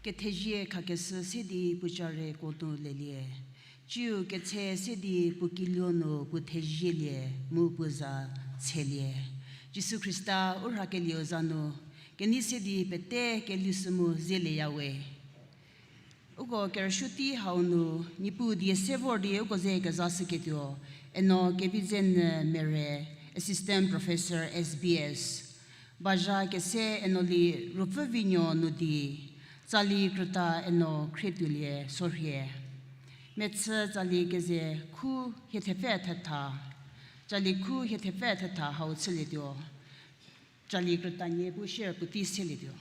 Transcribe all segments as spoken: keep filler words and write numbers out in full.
Kethezie khakeshü se di puo ca rei kuo nu lelie. Tsiu ketse se di puo kiluo nu puo thezielie, mu puo za tshelie. Jisu Khrista u rhakelieu za nu, kenei se di pete kelishü mu zelieyawe. Uko kerüsuo tei hau nu, Niepuu die se vor di uko ze kezashüketuo, Eno Kevizenyü Mere, Assistant Professor S B S. Bazha kese Eno Li Ruopfü Vinuo nu di, tsali krüta Eno Khrietuolie Sorhie. Mechü tsali keze khu hie thepfü thetha, tsali khu hie thepfü thetha hau chülietuo. Tsali krütanie bu share puotei selietuo.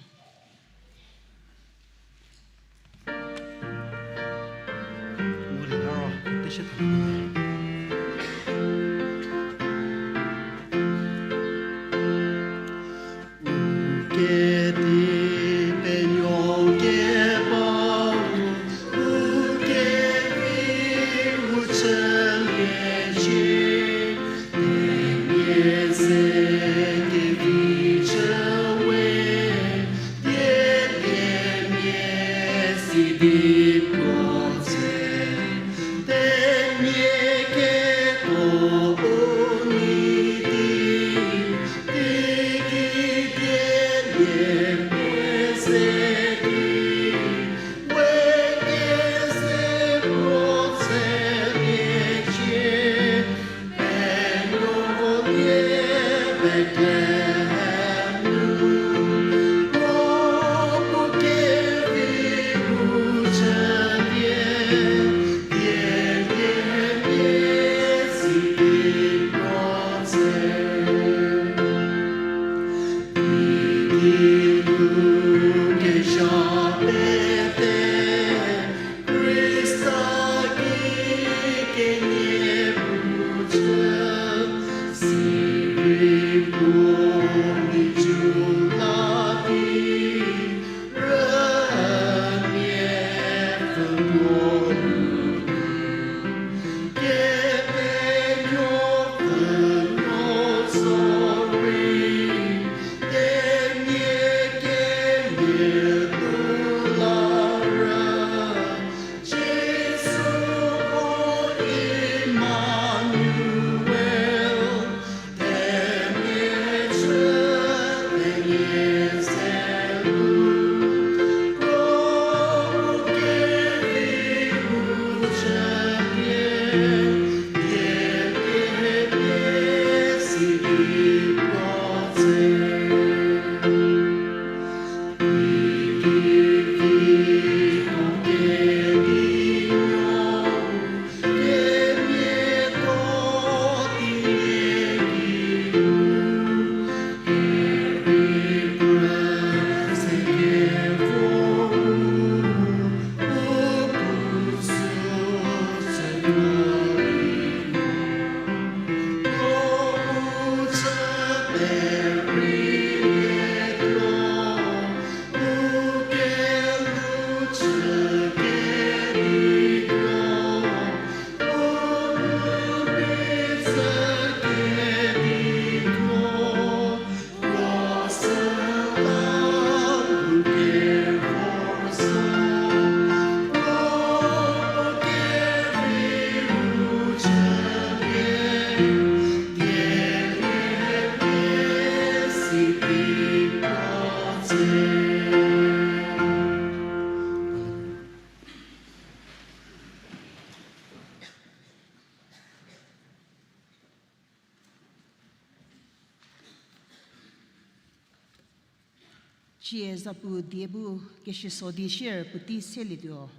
Cie zapu die bu keshiso di shier puotei selietuo.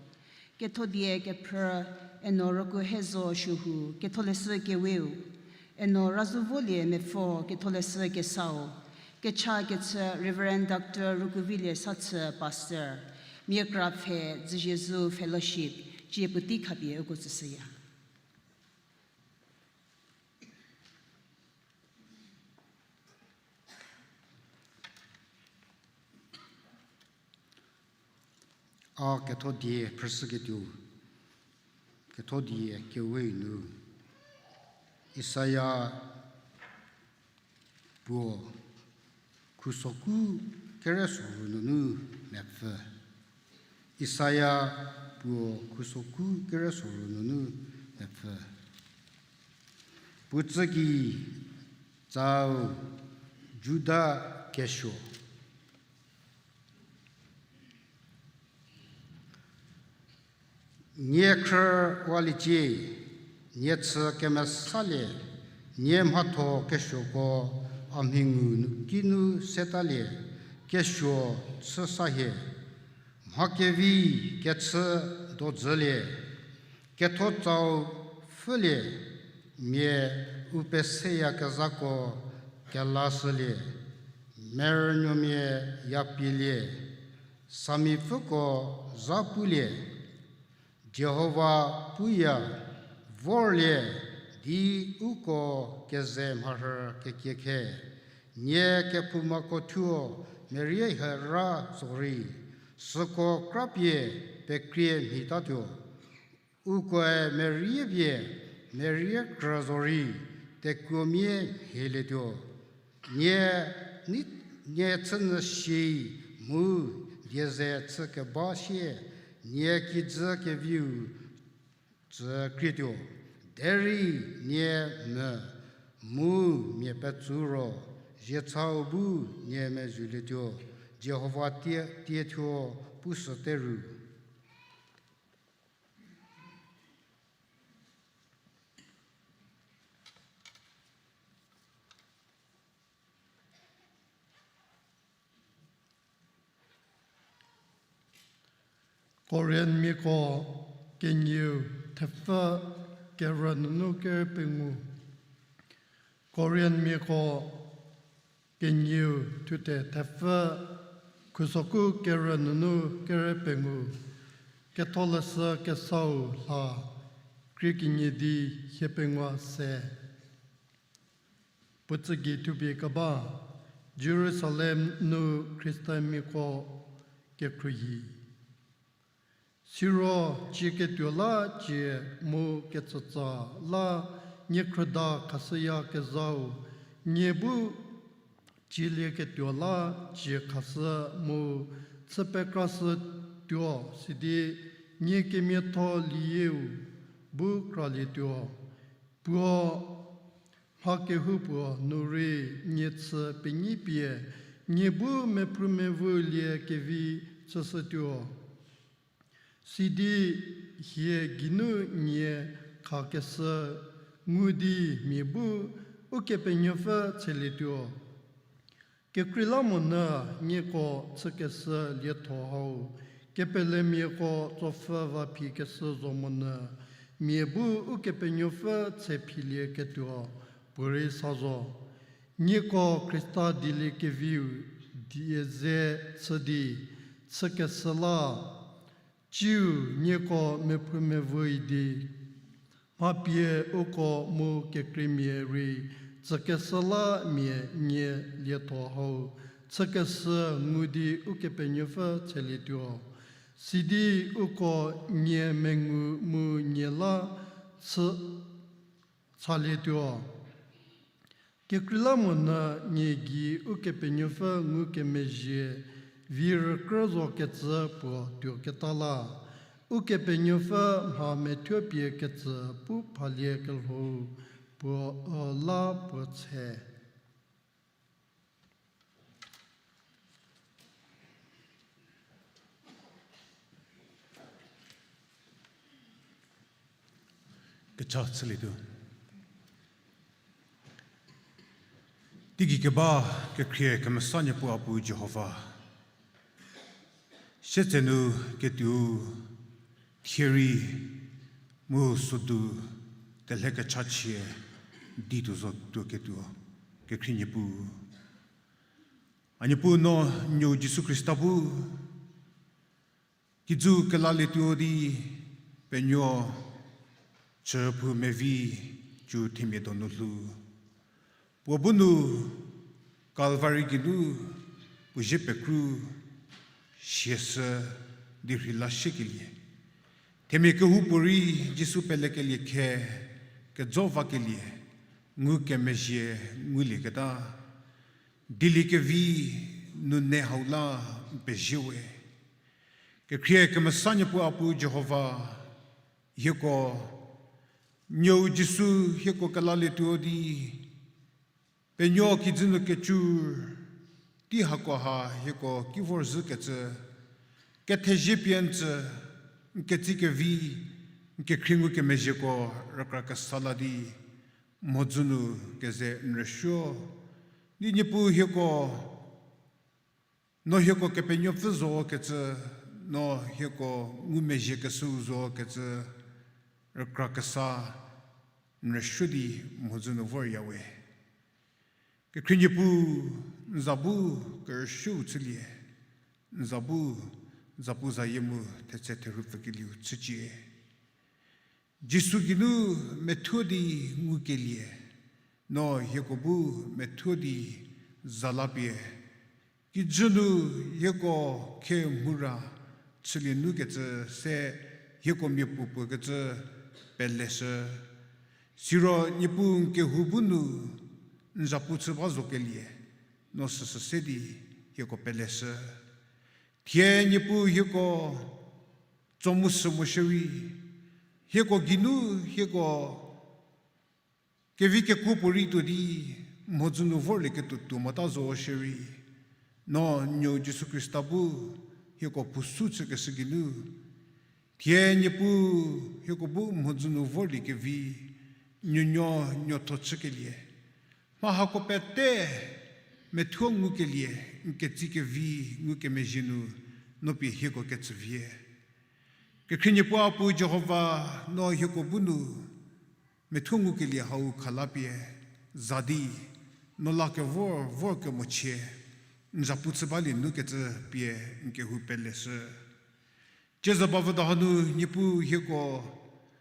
Kethodie kephrü Eno Rükuohezo Shuhu, Ketholeshü Keweu, Eno Razuvolie Mepfo, Ketholeshü Kesau, kecha kechü Reverend Doctor Rükuovilie Sachü, Pastor, Mia Krapfhe Dzüziezu Fellowship, cie puotei khapie uko tsüshüya. A kethodie phrüshüketuo, kethodie kewe nu, Isaia puo khusoku keresoru nunu mepfü. Isaia puo khusoku keresoru nunu mepfü. Puo tsüki tsau Juda kesuo. Nie khrüwaliecie, nie chü kemesalie, nie mhatho kesuoko a mhi ngu nu, kinu setalie, kesuo chü sa hie. Mha kevi kechü dodzülie, ketho tsau pfhülie, mia u peseyakezhako kelashülie, merünuomia yapielie, samipfüko zha pulie, Jihova puya, vorlie, di uko keze mharhü kekie khe. Nie kephoumako thuo merie hera zorei, süko krapie pekrie mhitatuo. Ukoe merie pie merie krü zorei, tekuomia mhielietuo. Nie, nie chünyü shi mu die ze chü keba sie, nie kijü keviu tsü krietuo. Derei nie mü mu mia petsu ro, ziechau bu nie mezhülietuo, Jihova tie, tie thuo pushüte ru. Korinthmiako kenieu thepfü kerü nunu kerü pengou. Korinthmiako kenieu thuthe thepfü khusoku kerü nunu kerü pengou. Ketholeshü Kesau lha krie kenie di hie pengou se. Puo tsügei thupie keba, Jerusalem nu Khristanmiako kekhruohi. Siro cieketuo la cie mu ketsütsa la nie khrüda khashüyakezhau, nie bu cielieketuo la cie khashü mu chü pekrashütuo sidi nie kemiatho liyieu bu kralietuo. Puo mha kehoupuo nu rei nie chü penyipie nie bu mephrümevülie kevi chüshütuo. Sidi hie geinu nie khakeshü ngu di mia bu Ukepenuopfü tshelietuo. Kekreilamonyü nieko chükeshü lietho hau, kepelemiako tsopfhü va phikeshü zomonyü, mia bu Ukepenuopfü tshephilieketuo puorei sa zo. Nieko Khrista dieliekeviu die ze chü di chükeshü la, ciu nieko mephrümevü idi, mha pie uko mu kekreimia rei tsükeshü la mia nie lietho hau chükeshü ngu di Ukepenuopfü tshelietuo. Sidi uko nie mengu mu nie la chü chalietuo. Kekreilamonyü nie gei Ukepenuopfü ngukemezhie vi rükrü zokecü puo tuoketa la, Ukepenuopfü mha methuopie kecü pu phaliekelhou puo, la puo tshe. Kecha chülietuo. Teigei keba kekhrie kemesa Niepuu a pu Jihova, sietsenu ketuo thie rei mu sodu telhe kechachie di tuo zo tuo ketuo kekhrie Niepuu. A Niepuu no nuou Jisu Khrista bu kijü kelalietuo di penuo chüphou mevi cü themia donu lhou. Puo bu nu Kalvari geinu puo zie pekru siashü di rheila shiekelie, themia kehoupuorei Jisu pelekelie khe kejo vakelie ngukemezhie ngulieketa, dieliekevi nunu hau la n pezie we. Kekhrie kemesa Niepuu a pu Jihova, hieko nuou Jisu hieko kelalietuo di penuo kijü nu kecü tei hakoha hieko ki vorzhükecü, kethezie pie n tsü, n ketsie kevi, n kekhrie ngukemezhieko rükra kesa la di mhodzü nu keze n rüsuo. Di Niepuu hieko, no hieko Kepenuopfü zokecü, no hieko ngumezhiekeshüu zokecü rükra kesa n rüsuo di mhodzü nu vorya we. Kekhrie Niepuu, n za bu kerüsuou chülie, n za bu zapuzayie mu thetse therhu pfükelieu chücie. Jisu geinu methuo di ngukelie, no hieko bu methuo di za la pie kijü nu hieko khe mhura chülie nukecü se hieko miapuopuo kecü peleshü. Siro Niepuu n kehou bu nu n zapu chü ba zokelie, no süsü se di hieko peleshü. Thie Niepuu hieko tso mu sü mo shierei, hieko geinu hieko kevi kekuo puorei tuo di mhodzü nu vorlieketuo tuo mota zo shierei, no nuou Jisu Khrista bu hieko puo sü chükeshü geinu, thie Niepuu hieko bu mhodzü nu vorliekevi nuonuo nuotho chükelie, mha hako pete methuo ngukelie n ketsie kevi ngukemezhie nu no pie hieko ketsüvie. Kekhrie Niepuu a pu Jihova, no hieko bu nu methuo ngukelie hau khalapie za di, no la kevor vor kemochie n zapu chü balie nukecü pie n kehou peleshü. Ciezü bavü da hanu Niepuu hieko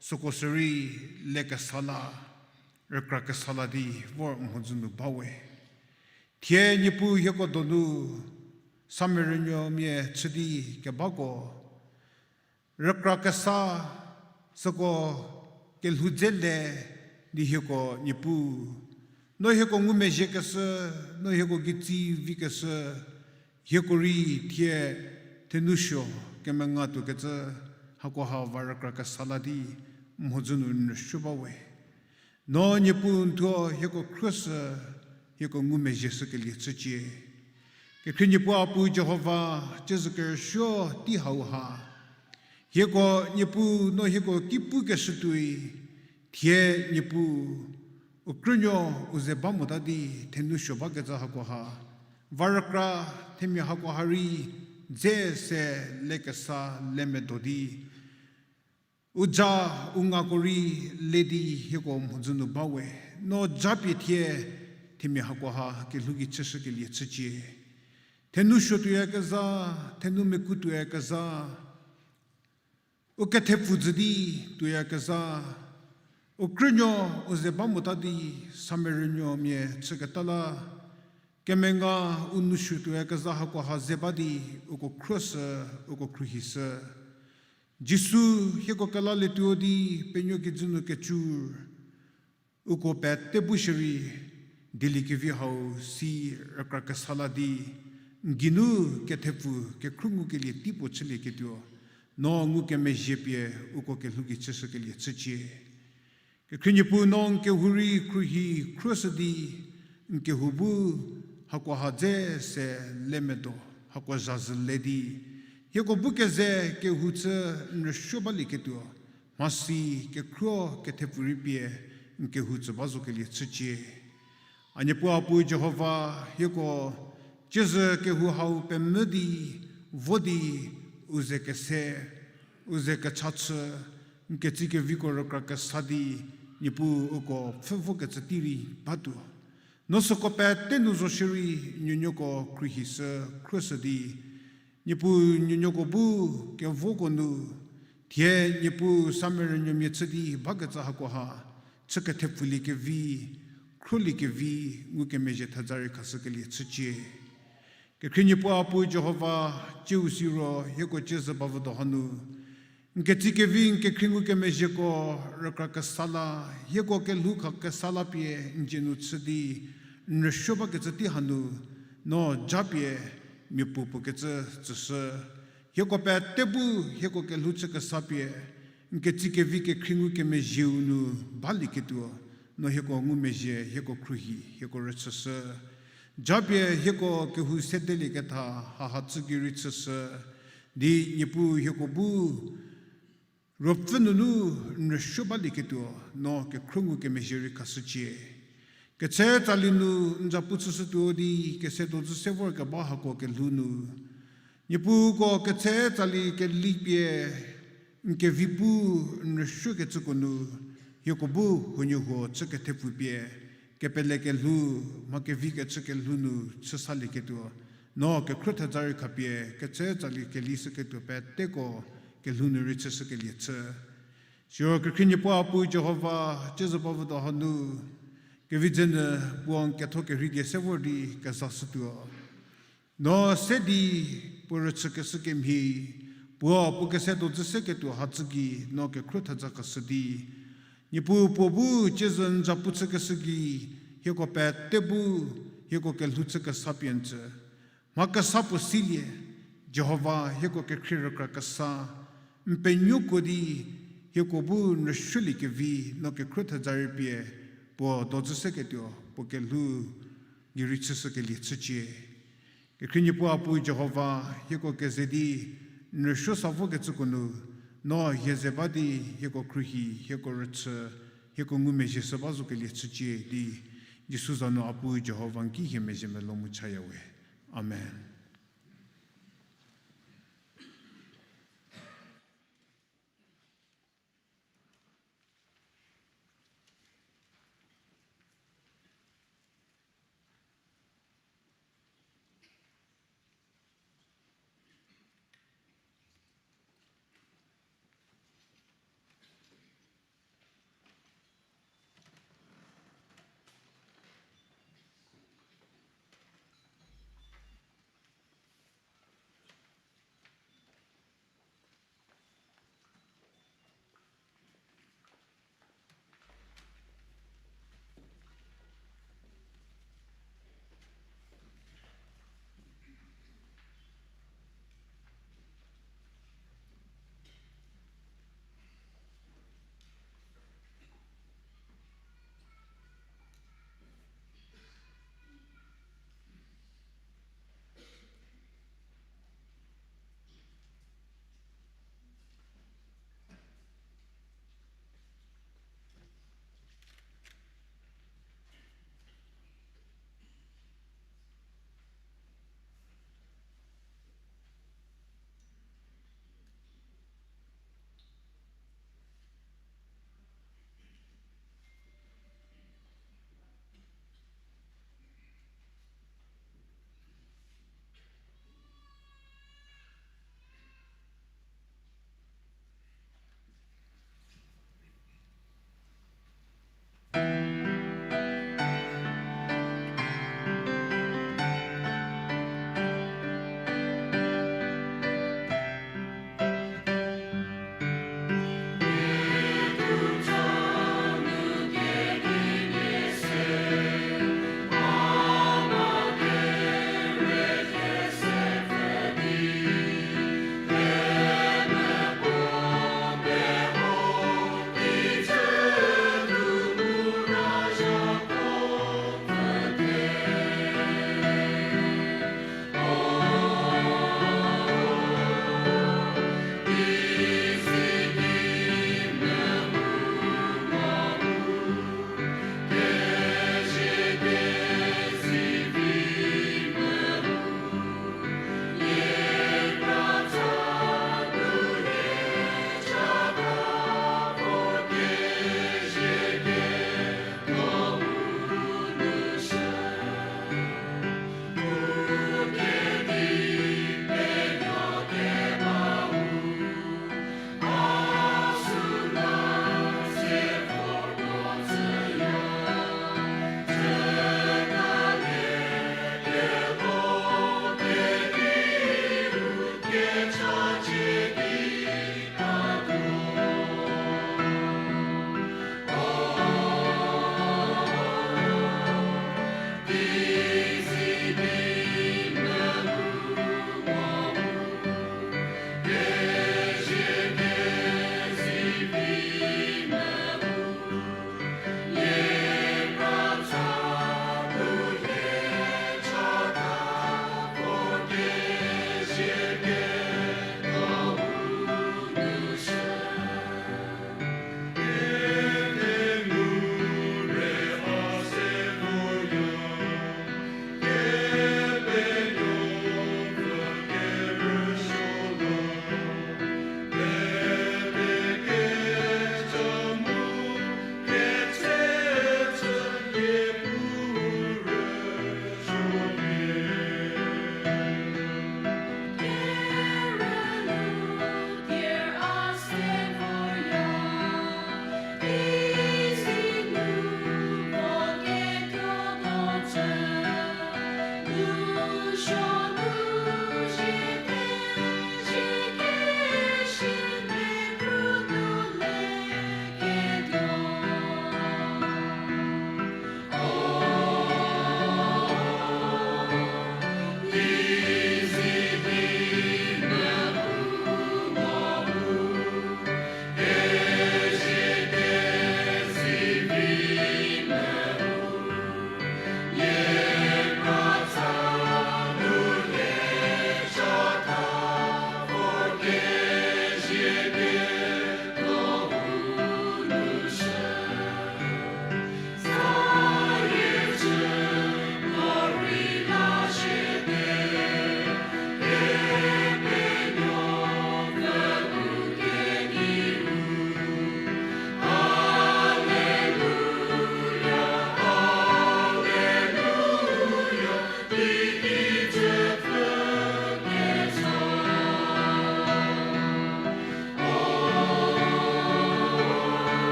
süko sürei le kesa la, rükra kesa la di vor n mhodzü nu ba we. Thie Niepuu hieko donu samerünuomia chü di kebako rükra kesa süko kelhou dze le di hieko Niepuu, no hieko ngumezhiekeshü, no hieko ketsie vikeshü, hieko rei thie thenusuo kemenga tuokecü hakoha va rükra kesa la di mhodzü nu n rüsuo ba we. No Niepuu n thuo hieko khruoshü, hieko ngumezhie shükelie chücie. Kekhrie Niepuu a pu Jihova, ciezü kerüsuo tei hau ha hieko Niepuu no hieko ki pukeshü tuoi, thie Niepuu u krünuo u ze ba mota di thenusuo bakecü hakoha va rükra themia hakoha rei dze se le kesa le medo di u ja u ngako rei le di hieko mhodzü nu ba we. No japie thie themia hakoha kelhou gei chüshükelie chücie. Thenusuo tuoyakezha, thenu meku tuoyakezha, u kethepfu jü di tuoyakezha, u krünuo u ze ba mota di samerünuomia chüketa la, kemenga u nousuo tuoyakezha hakoha ze ba di uko khruoshü, uko khruohishü. Jisu, hieko kelalietuo di penuo kijü nu kecü uko pete bu shierei dieliekevi hau si rükra kesa la di n geinu kethepfu kekhruohi ngukelie tei puo chülieketuo, no ngukemezhie pie uko kelhou gei chüshükelie chücie. Kekhrie Niepuu, no n kehou rei khruohi khruoshü di n kehou bu hakoha dze se le medo, hako zhazhü le di hieko bu keze kehou chü n rüsuo balieketuo, mhasi kekhruo kethepfu rei pie n kehou tsü ba zokelie chücie. A Niepuu a Pu Jihova, hieko ciezü kehou hau pemvü di, vo di, u ze kese, u ze kecha chü, n ketsikeviko rükra kesa di, Niepuu uko pfhü vokecü tei rei batuo. No süko pete nu zo shierei, nuonuoko khruohishü, khruoshü di, Niepuu nuonuoko bu kevoko nu, thie Niepuu samerünuomia chü di bakecü hakoha, chü kethepfulie kevi, khruolie kevi, ngukemezhie theza rei khashükelie chücie. Kekhrie Niepuu a Pu Jihova, ciu siro hieko ciezü ba vüdo hanu, n ketsi kevi n kekhrie ngukemezhieko rükra kesa la, hieko kelhou kha kesa la pie n dzie nu chü di, n rüsuo bakecü tei hanu, no japie mia puo puo kecü tsüshü. Hieko pete bu hieko kelhou chü kesa pie, n ketsi kevi kekhrie ngukemezhieu nu balieketuo, no hieko ngumezhie, hieko khruohi, hieko rüchüshü. Japie hieko kehou sedelieketha haha tsü gei rei chüshü, di Niepuu hieko bu ruopfü nunu n rüsuo balieketuo, no kekhruo ngukemezhie rei khashücie. Ketse tsali nu n zapu chüshütuo di kese dozü se vorkeba hako kelhou nu, Niepuuko ketse tsali keli pie n kevi bu n rüsuokecüko nu, hieko bu huoniehuo chü kethepfu pie, kepele kelhou, mha kevi kechü kelhou nu chüsalieketuo, no kekhruo theza rei khapie ketse tsali keli shüketuo peteko kelhou nu rei chüshükelie chü. Siro kekhrie Niepuu a Pu Jihova, ciezü ba vüdo hanu, kevidze nu puo n ketho kerhei die se vor di kezashütuo. No se di puo rüchükeshü kemhie, puo puo kese dozü seketuo hatsü gei no kekhruo theza khashü di, Niepuu puo bu ciezü n zapu chükeshü gei, hieko pete bu, hieko kelhou chü kesa pie n tsü. Mha kesa puo silie, Jihova hieko kekhrie rükra kesa, n penuokuo di, hieko bu n rüsuoliekevi no kekhruo theza rei pie, puo dozü seketuo puo kelhou gei rei chüshükelie chücie. Kekhrie Niepuu a Pu Jihova, hieko keze di n rüsuo sa vokecüko nu, no hie ze ba di hieko khruohi, hieko rüchü, hieko ngumezhie shü ba zokelie chücie di, Jisu za nu a Pu Jihova n ki hie mezhie melou mu chaya we. Amen.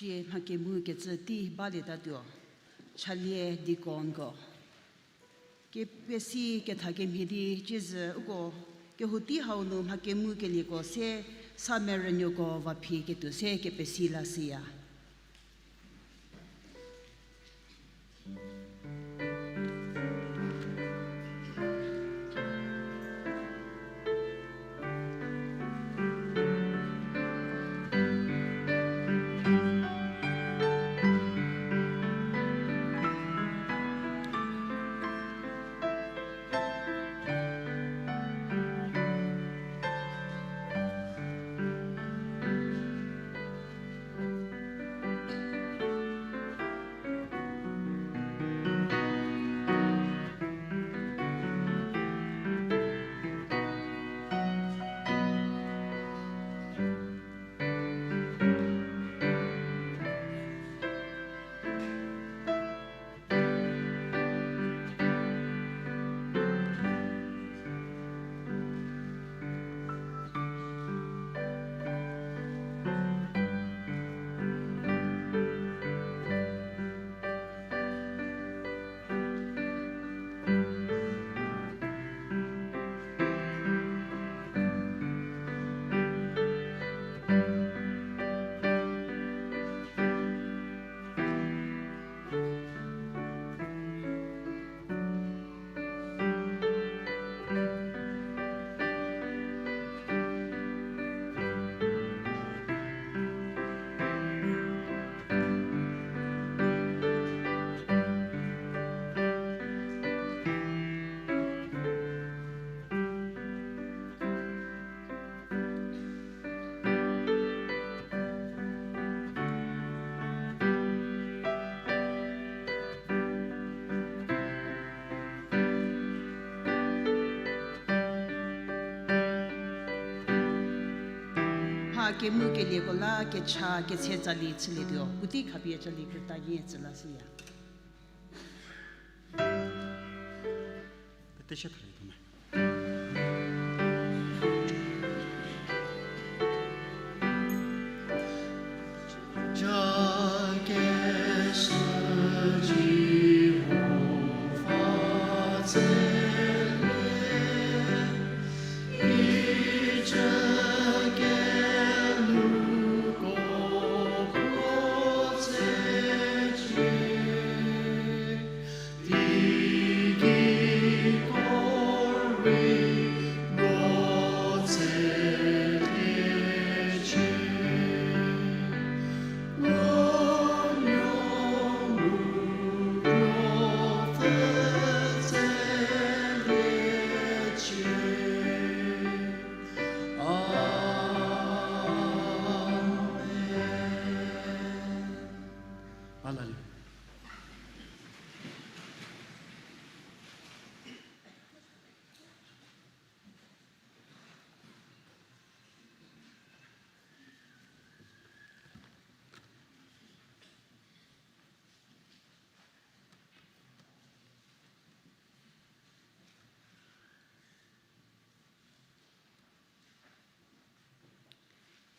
Tsie mha kemukecü tei balietatuo, chalie deaconko. Kepesi ketha kemhie di ciezü uko kehou tei hau nu mha kemukelieko se sa merünuoko va phie ketuo se kepesi lashüya. Kemu kelieko la kecha ketse tsali chülietuo, puotei khapie tsali krüta yie tsü la shüya.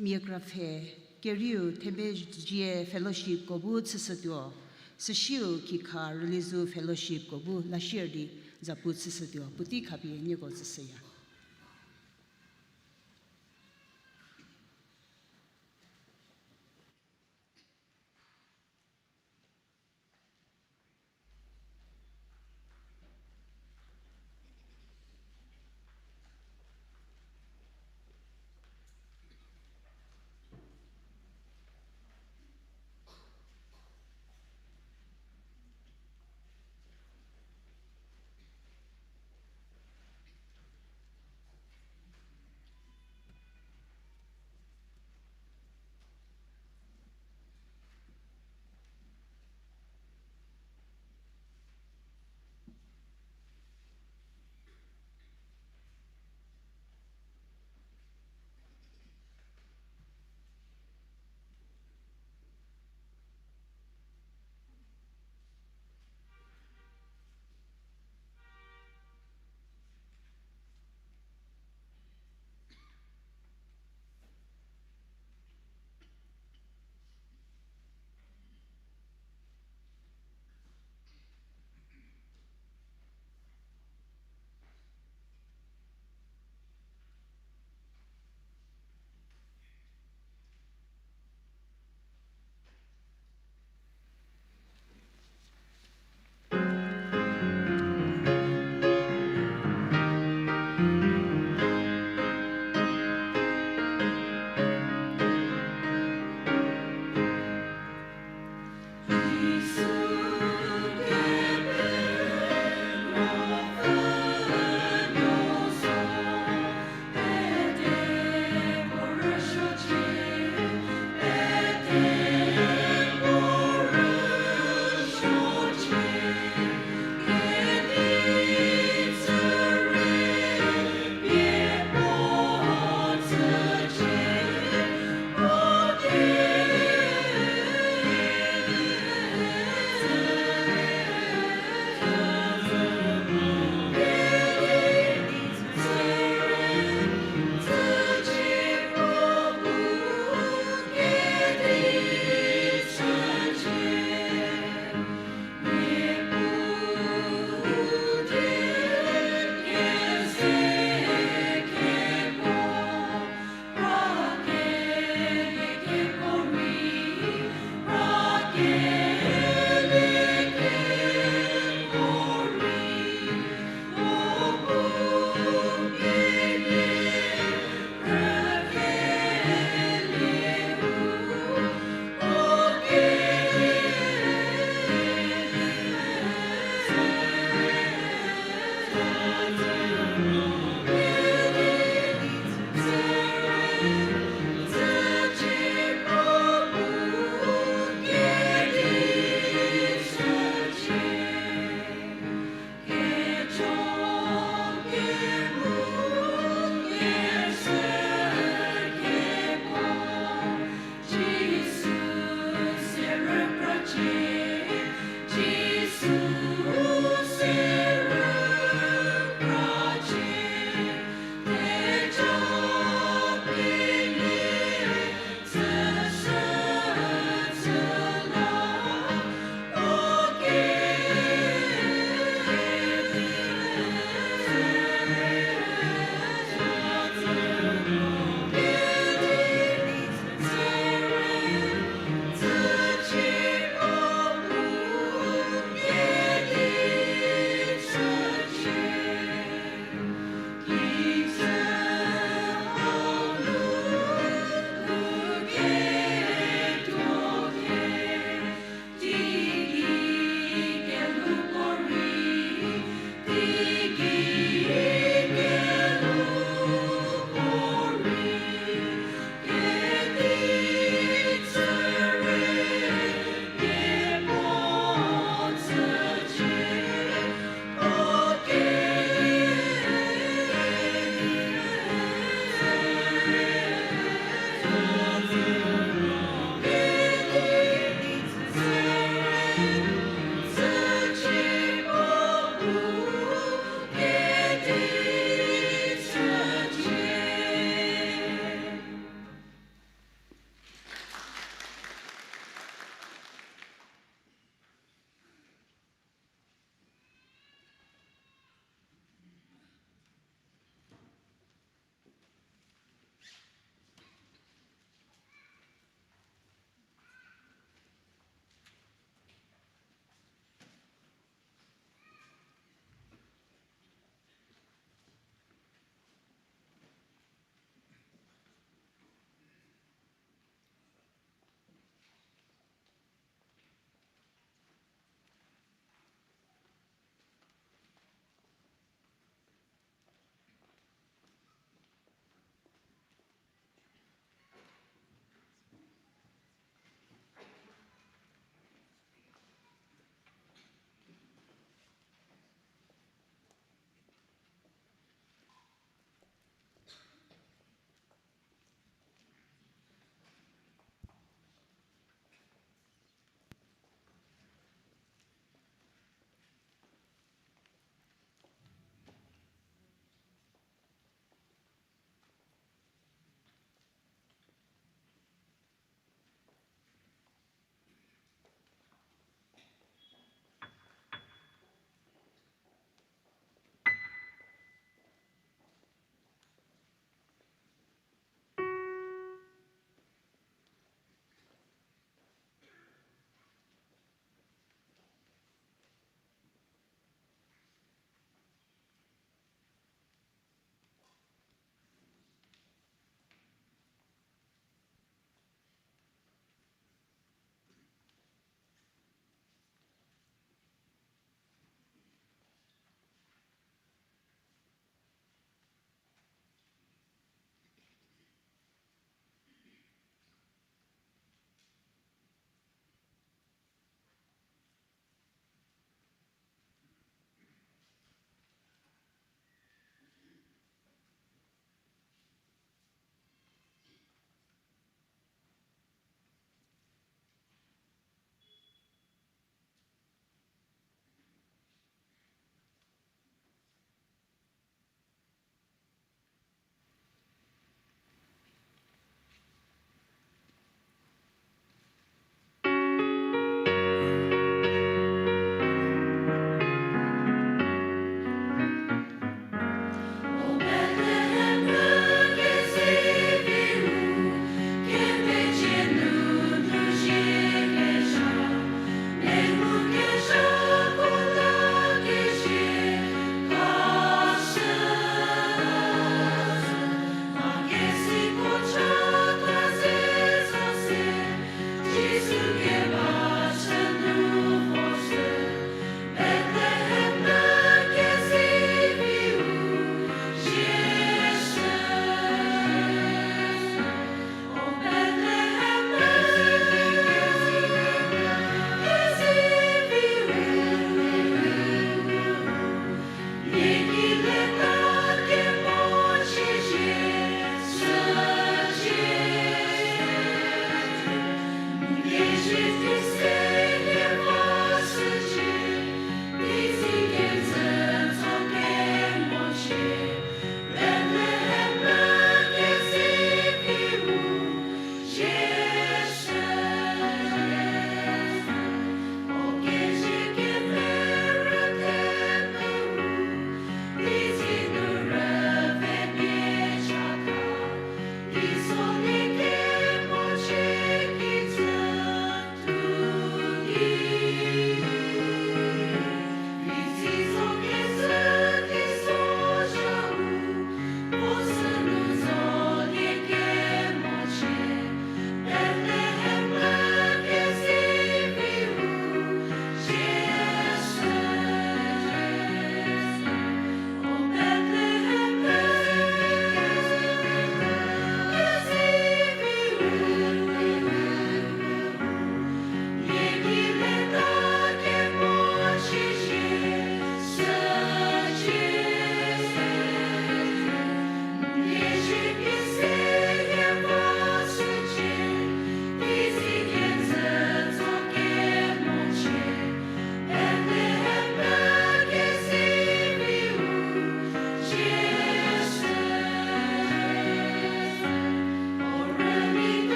Mia krapfhe kerieu Themezhie fellowshipko bu chüshütuo, süsiu Kikha Rülizu fellowshipko bu la share di zapu chüshütuo, puotei khapie nieko tsüshüya.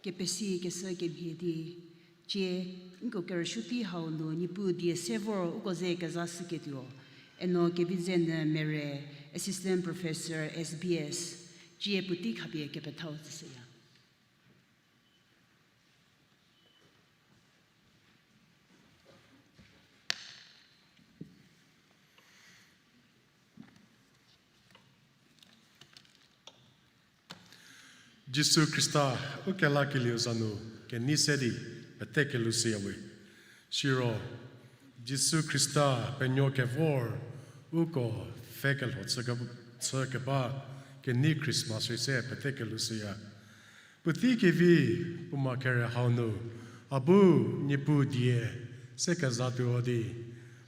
Kepesi keshü kemhie di, cie, nko kerüshütei hau nu Niepuu die se vor uko ze kezashüketuo, eno Kevizenyü Mere, Assistant Professor, S B S, cie puotei khapie kepethau tsüshüya. Jisu Khrista ukelakelieu za nu kenei se di pete kelushüyawe. Siro, Jisu Khrista penuo kevor uko pfhekelho chü ke-, chü keba kenei Christmas rei se pete kelushüya. Puotei kevi puo ma kere hau nu, a bu Niepuu die se kezatuo di,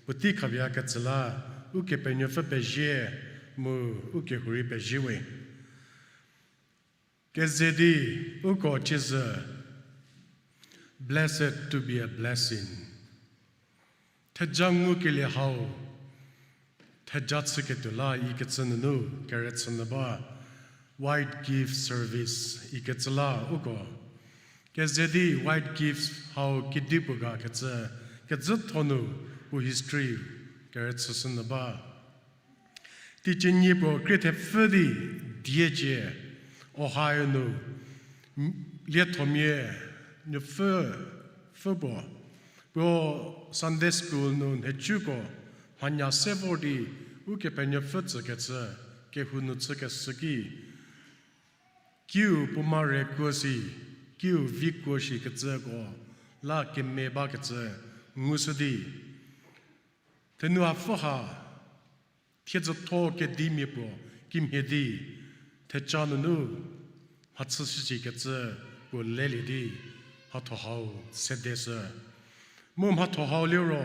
puotei khapie ketsü la, Ukepenuopfü pezie, mu ukehou rei peziewe. Keze di, uko ciezü, Blessed to be a blessing. Theja ngukelie hau, theja chüketuo la ikecü nunu kerüchü nyü ba, White Gift Service ikecü la uko. Keze di White Gift hau kedipuo ga kecü, kezütho nu puo history kerüchüshü nyü ba. Teicie nie puo krie thepfü di diecie, Ohio nu, liethomia nuopfü, pfü puo, puo Sunday school nu nhicuko mhanya se vor di Ukepenuopfü tsükecü, kehou nu chükeshü ki, kiu puo ma re kuo shi, kiu vi kuo shikecüko la keme bakecü ngushü di, thenu hapfü ha, thiedzütho kedimia puo kimhie di, theca nunu mhachüshüshikecü puo lelie di, mhatho hau sedeshü. Mu mhatho hau liro,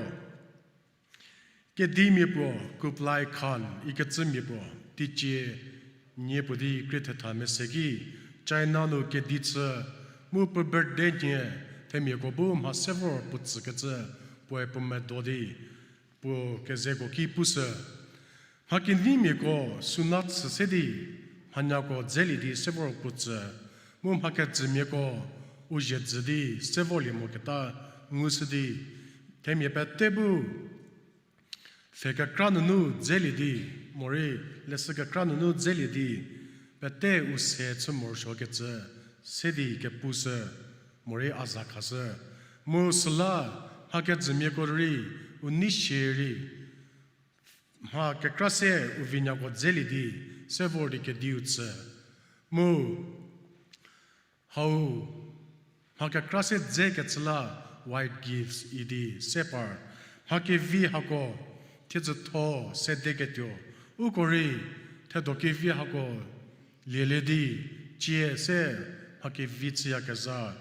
kedimia puo Kublai Khan ikecümia puo teicie nie puo di krie thetha mese ki, China nu kedi chü, mu puo birthday nhie themiako bu mha se vor puo tsükecü puoe puo medo di, puo kezeko ki pushü. Mha keneimiako suna chü se di, mhanyako dzelie di se vor puo tsü, mu mha kejümiako u zhie dzü di se vorlie moketa ngushü di, themia pete bu pfhe kekra nunu dzelie di, morei leshü kekra nunu dzelie di, pete u se chü morosuokecü se di kepushü, morei a za khashü. Mu süla mha kejümiako rei, u nei shierei, mha kekra se u vinyako dzelie di se vor di kediu chü. Mu hau mha kekra se dze kecü la white gifts idi se par, mha kevi hako thiedzütho sedeketuo, uko rei thedo kevi hako lielie di, cie se mha kevi chüyakezha,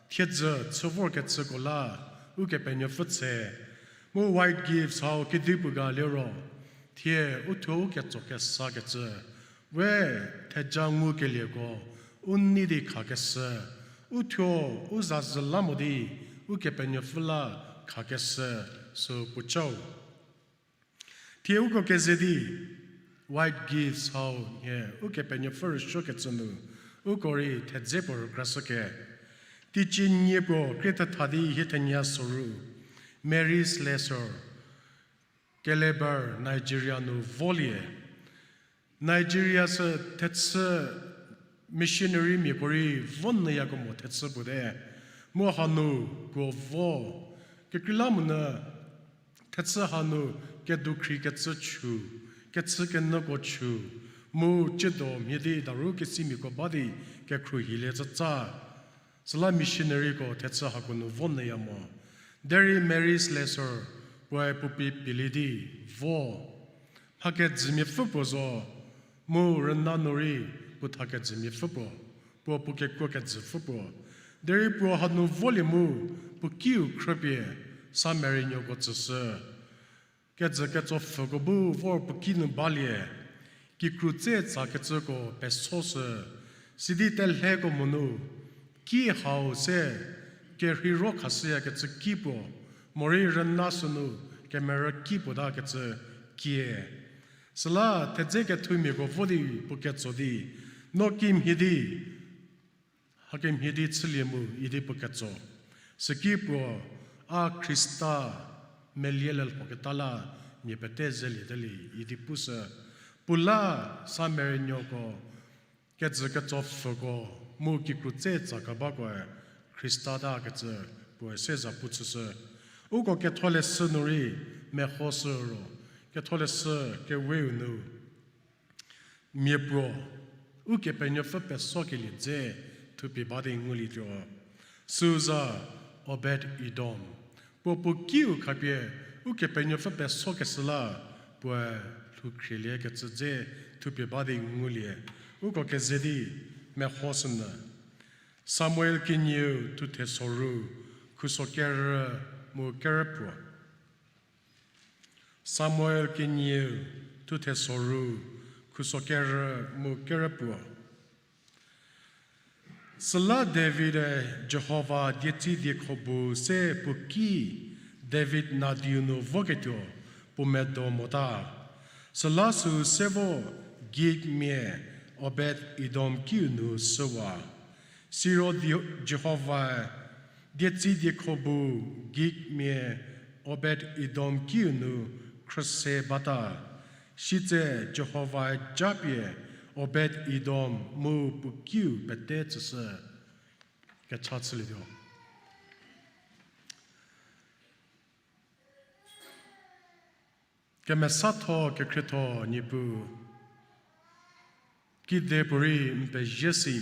thiedzü chü vorkecüko la Ukepenuopfü tse. Mu white gifts hau kedipuo ga liro, thie uthuo u ketso kesakecü, we theja ngukelieko u nei di khakeshü, uthuo u zazü la mo di Ukepenuopfü la khakeshü, sü puocau. Thie uko keze di white gifts hau nhie Ukepenuopfü rüsuokecü nu, uko rei thedze puo rükrashüke. Teicie nie puo krie thetha di hie thenie soru, Mary Slessor, Calabar, Nigeria nu volie. Nigeria sü thechü missionary miako rei vo nyüyakemo thechü puo te. Mu hanu puo vo. Kekreilamonyü thechü hanu kedukhri kecü chü, kechükenyüko chü, mu ciedo mhie di daru kesimiako ba di kekhruohilie tsütsa. Süla missionaryko thechü hako nu vo nyüya mo. Derei Mary Slessor puoe puo pie pielie di vo. Mha kejümiapfü puo zo, mu rüna nu rei puo tha kejümiapfü puo, puo puo kekuo kejüpfü puo. Derei puo hanu volie mu puo kiu khrüpie Samarianuoko tsüshü. Kejü ketsopfüko bu vor puo ki nu balie, kikru tse tsakecüko pesoshü, sidi telheko monu, ki hau se kerheiro khashüyakecü ki puo, morei rüna sünu kemerü ki puo takecü kie. Süla thedze kethumiako vo di puo ketso di, no kimhie di, A kemhie di chülie mu idi puo ketso. Süki puo, a Khrista melie lelhoketa la mia pete zelie telie idi pushü. Puo la Samarianuoko, kejü ketsopfüko, mu kikru tse tsa kebakoe Khrista ta kecü puoe se za pu chüshü. Uko ketholeshü nu rei mehoshü ro, ketholeshü keweu nu mia puo, Ukepenuopfü pesokelie dze thupie ba di ngulietuo. Süu za Obed-Edom. Puo puo kiu khapie Ukepenuopfü pesokeshü la puoe lhoukhrilie kecü dze thupie ba di ngulie. Uko keze di mehoshünyü. Samuel kenieu thuthe soru, khuso kerü mu kerüpuo. Samuel kenieu thuthe soru, khuso kerü mu kerüpuo. Süla David-e Jihova dietsü diekho bu se puo ki David nadiu nu voketuo puo medo mota. Süla süu se vo Gitmia Obed-Edom kiu nu shüwa. Siro di-, Jihovae dietsü diekho bu Gitmia Obed-Edom kiu nu khrüse bata. Sitse Jihovae japie Obed-Edom mu puo kiu pete tsüshü. Kecha chülietuo. Kemesatho kekhrietho Niepuu, kedipuorei n pezie si.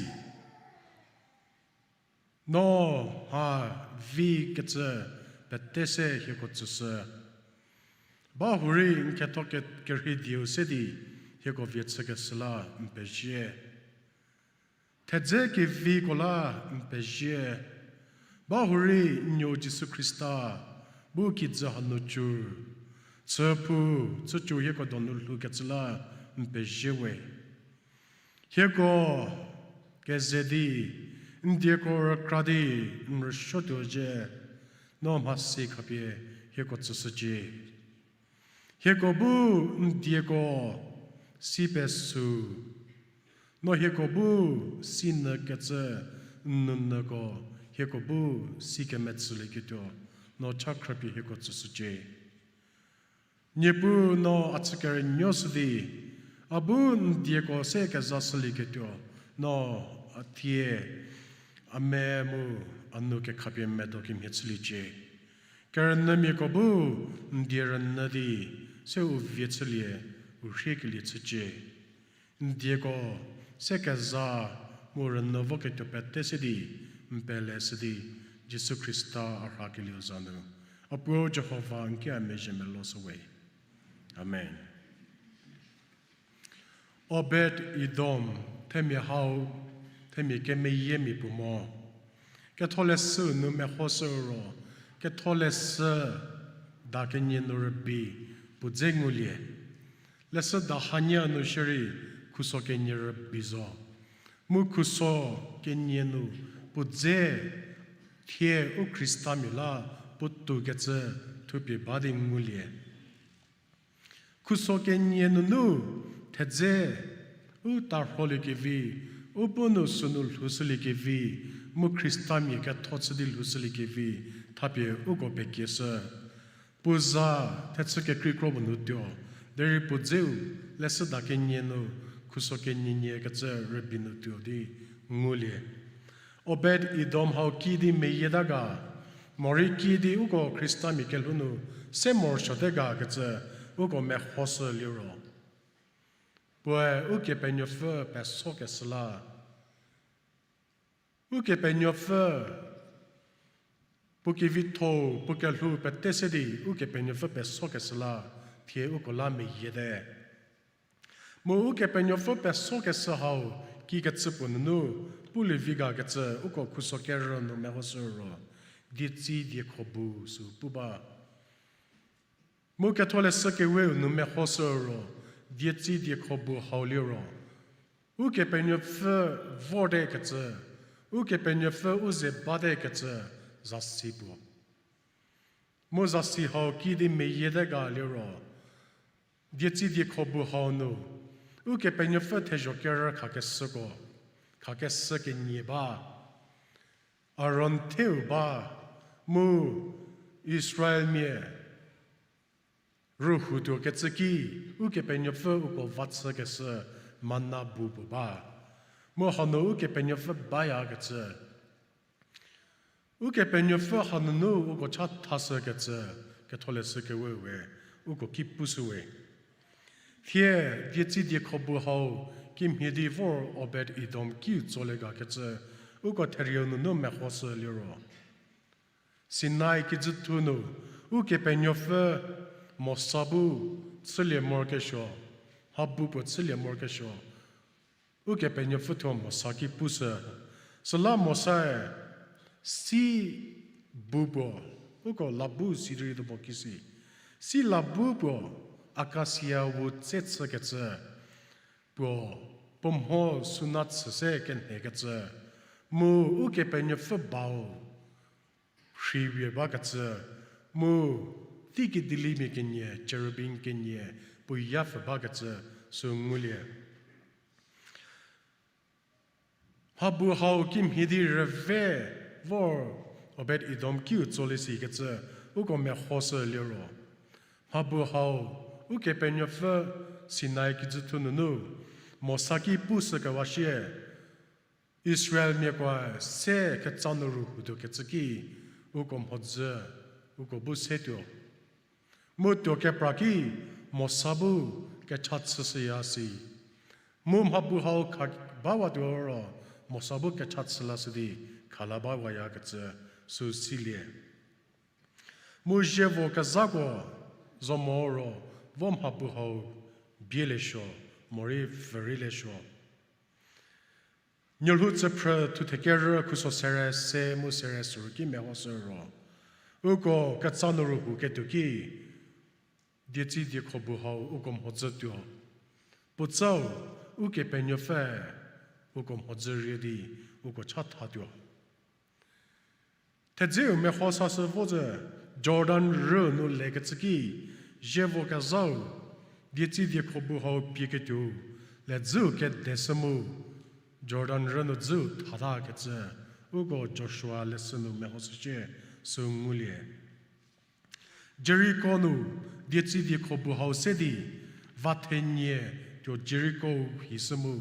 No mha vi kecü pete se hieko tsüshü. Bahurei n ketho ke-, kerhei dieu se di hieko vie chükeshü la n pezie. Thedze keviko la n pezie. Bahurei n nuo Jisu Khrista bu kijü hanu cü, chüphou, chücü hieko donu lhoukecü la n pezie we. Hieko keze di, n dieko rükra di n rüsuotuo zhie, no mhasi khapie hieko tsüshücie. Hieko bu n dieko si pesü, no hieko bu si nyü kecü n nounyüko, hieko bu si kemetsülieketuo, no cha khrüpie hieko tsüshücie. Niepuu no a chükerenuoshü di, a bu n dieko se kezashülieketuo, no a thie, a me mu a nou kekhapie medo kemhie chüliecie. Kerünyümiako bu n die rünyü di, se u vie chülie, u rhiekelie chücie. N dieko se keza mu rünyü voketuo pete se di, n pele shü di, Jisu Khrista a rhakelieu za nu. A Puo Jihova n ki a mezhie meloshü we. Amen. Obed-Edom, themia hau, themia kemeyiemia puo mo. Ketholeshü nu mehoshü ro, ketholeshü da kenie nu rübei puo dze ngulie. Leshüda hanie nu shierei khuso kenie rübei zo. Mu khuso kenie nu puo dze thie u Khristamia la puotou kecü thupie ba di ngulie. Khuso kenie nunu thedze u tarholiekevi, u bu nu sünu lhoushüliekevi, mu Khristamia ketho chü di lhoushüliekevi, thapie uko pekieshü. Puo za thechü kekrei kro puo nu tuo, derei puo dzeu leshüda kenie nu khuso kenie nie kecü rübei nu tuo di ngulie. Obed-Edom hau kiüdi meyieta ga, morei kiüdi uko Khristamia kelhou nu se morosuote ga kecü uko mehoshü liro, puoe Ukepenuopfü pesokeshü la, Ukepenuopfü puo kevitho-u, puo kelhou pete se di Ukepenuopfü pesokeshü la, thie uko la meyiete. Mu Ukepenuopfü pesokeshü hau kikecü puo nunu, pulie vi ga kecü uko khuso kerü nu mehoshü ro, dietsü diekho bu sü pu ba. Mu ketholeshü keweu nu mehoshü ro, dietsü diekho bu hau liro, Ukepenuopfü vorte kecü, Ukepenuopfü u ze bate kecü zasi puo. Mu zasi hau kiüdi meyiete ga liro, dietsü diekho bu hau nu, Ukepenuopfü thezho kerü khakeshüko, khakeshü kenie ba. Aron theu ba, mu Israelmia rühoutuo kecü ki, Ukepenuopfü uko va chükeshü manna bu puo ba. Mu hanu Ukepenuopfü bayakecü. Ukepenuopfü hanunu uko cha thashükecü, Ketholeshü Kewe we, uko ki pushüwe. Thie, dietsi diekhobu hau kimhie di vor Obed-Edom kiu tsolie gakecü, uko therieu nunu mehoshü liro. Sinai kijüthu nu, Ukepenuopfü Mosa bu chülie morokesuo, mhabu puo chülie morokesuo, Ukepenuopfü thuo Mosa ki pushü. Süla Mosae si bu puo, uko labu sirei tuo mo kisi. Si labu puo akasia wu tse chükecü, puo, puo mho suna chü se kenhekecü, mu Ukepenuopfü bau rhie bakecü, mu teiki dilimia kenie, cherubim kenie, puo yapfü bakecü, sü ngulie. Mhabu hau kimhie di rüve vor Obed-Edom kiu tsolie sikecü, uko mehoshü liro. Mhabu hau, Ukepenuopfü Sinai kijüthu nunu, Mosa ki pushükewa shie, Israelmiakoe se ketsa nu rühoutuo kecü ki, uko mhodzü, uko bu setuo. Mu tuo kepra ki, Mosa bu kecha chüshüya si. Mu mhabu hau kha bawatuo ro, Mosa bu kecha chü lashü di khala bawayakecü sü silie. Mu zievo kezhako zo mo ro, vo mhabu hau bielesuo, morei pfhürielesuo. Nuolhou tsüphrü thuthe kerü khuso sere se mu sere süru ki mehoshü ro, uko ketsa nu rühou ketuo ki, dietsi diekhobu hau uko mhodzü tuo. Puotsau, Ukepenuopfü uko mhodzü rie di uko cha thatuo. Thedzeu meho sashü vo zü Jordan rü nu lekecü ki, zievo kezhau, dietsi diekhobu hau pieketuou, ledzüu kedeshü mu, Jordan rü nu dzüu thatakecü, uko Joshua leshü nu mehoshücie, sü ngulie. Jeriko nu, dietsi diekhobu hau se di, va thenie tuo Jeriko hishü mu,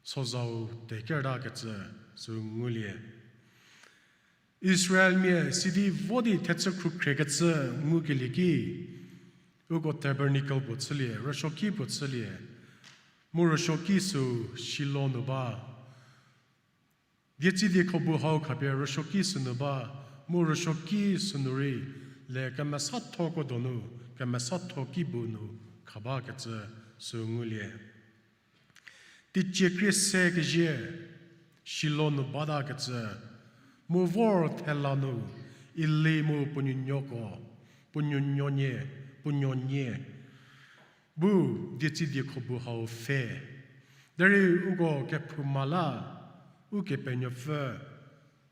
sozau tekertakecü, sü ngulie. Israelmia sidi vo di thechü khrukhriekecü ngukelie ki, uko tabernacle puo chülie, rüsuoki puo chülie, mu rüsuoki sü Shilo nu ba. Dietsi diekhobu hau khapie rüsuoki sünu ba, mu rüsuoki sünu rei, le kemesathoko donu, kemesatho ki bu nu khabakecü sü ngulie. Teicie krie se kezie, Shilo nu batakecü, mu vor thela nu, Eli mu puo nuonuoko, puo nuonuonie, puo nuonie, bu dietsi diekhobu hau pfhe. Derei uko kephouma la, Ukepenuopfü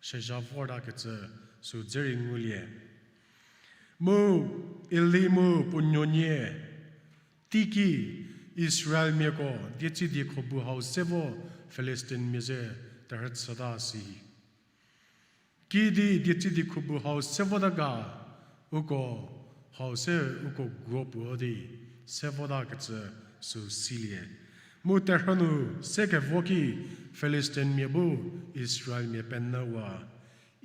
shezha vortakecü sü dze rei ngulie. Mu Eli mu puo nuonie, teiki Israelmiako dietsi diekhobu hau se vo Filistinmia ze terhü chüta si. Kiüdi dietsi diekhobu hau se vota ga, uko hau se uko guo puo di se votakecü sü silie. Mu terhü nu se kevo ki Filistinmia bu Israelmia penyüwa,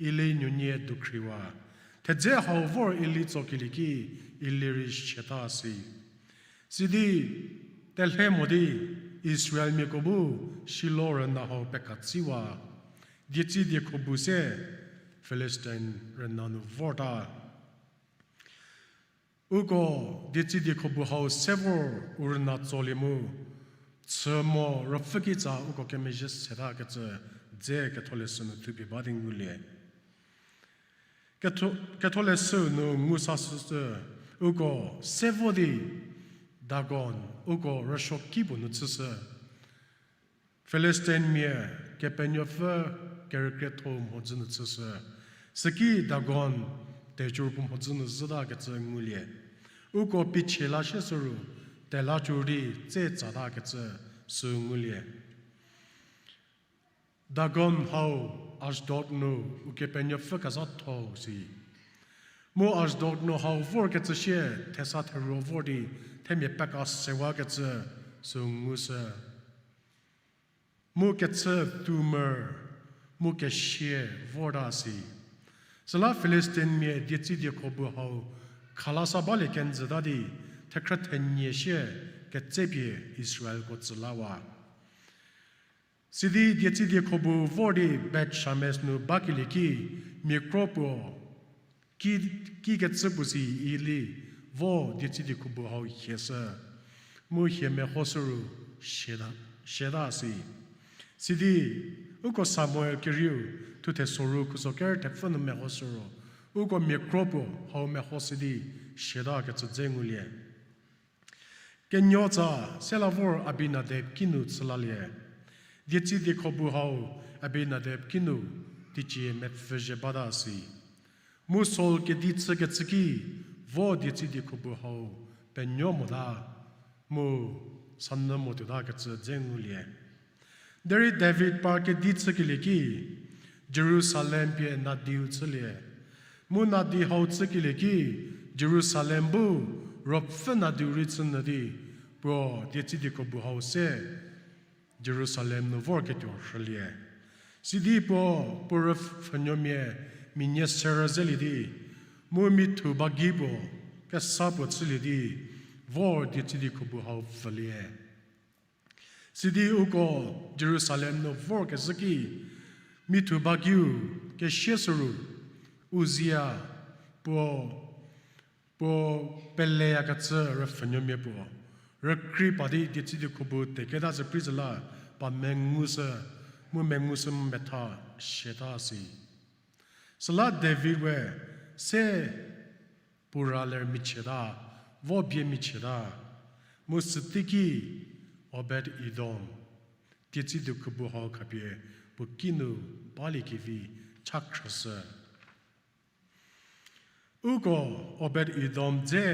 Eli nuonie dukhriwa. Thedze hau vor Eli tsokelie ki Eli rei siata si. Sidi telhe mo di Israelmiako bu Shilo rüna hau pekatsiwa, dietsi diekhobu se Filistin rüna nu vorta. Uko dietsi diekhobu hau se vor u rüna tsolie mu, chü mo ruopfü kitsa uko kemezhie setakecü dze ketholeshü nu thupie ba di ngulie. Ketho-, ketholeshü nu ngu sashücü, uko se vo di Dagon, uko rüsuoki puo nu chüshü. Filistinmia kepenuopfü kerükrietho mhodzü nu chüshü. Süki Dagon tecur puo mhodzü nu zhütakecü ngulie. Uko pichie la shie süru, tela cur di tse tsatakecü sü ngulie. Dagon hau Ashdod nu Ukepenuopfü kezhatho si. Mu Ashdod nu hau vorkecü sie thesa theruo vor di themia peka sewakecü sü ngushü. Mu kechü tumor, mu kesie vorta si. Süla Filistinmia dietsidi khubu hau khalasa balie kenjüta di, thekhrü thenie sie ketsepie Israelko tsülawa. Sidi dietsidi khubu vor di Beth-shemesh nu bakelie ki, mia kro puo ki, kikecü puo si idi vo dietsidi khubu hau hieshü, mu hie mehoshü ru siata, siata si. Sidi uko Samuel kerieu thuthe soru khuso ker thepfü nu mehoshü ro, uko mia kro puo hau mehoshü di siatakecü dze ngulie. Kenuotsa sela vor Abinadab kinu chülalie. Dietsidi khubu hau Abinadab kinu teicie mepfhüzhie bata si. Mu Saul kedi chükecü ki, vo dietsidi khubu hau penuo mota, mu sanyü mo tuotakecü dze ngulie. Derei David par kedi chükelie ki, Jerusalem pie nadiu chülie. Mu nadi hau chükelie ki, Jerusalem bu ruopfü nadiu rei chünyü di, puo dietsidi khubu hau se Jerusalem nu vorketuo rhülie. Sidi puo, puo rüpfhünuomia minie serü zelie di, mu mithu ba gei puo kesa puo chülie di, vor dietsidi khubu hau pfülie. Sidi uko Jerusalem nu vorkezhü ki, mithu ba geiu kesie süru, Uzia, puo, puo peleyakecü rüpfhünuomia puo rükrei pa di dietsidi khubu teketa züprizü la, pa mengushü, mu mengushü metha siata si. Süla David we se puo ra ler michieta, vo bie michieta, mu süteiki Obed-Edom dietsidi khubu hau khapie puo kinu baliekevi cha khrüshü. Uko Obed-Edom dze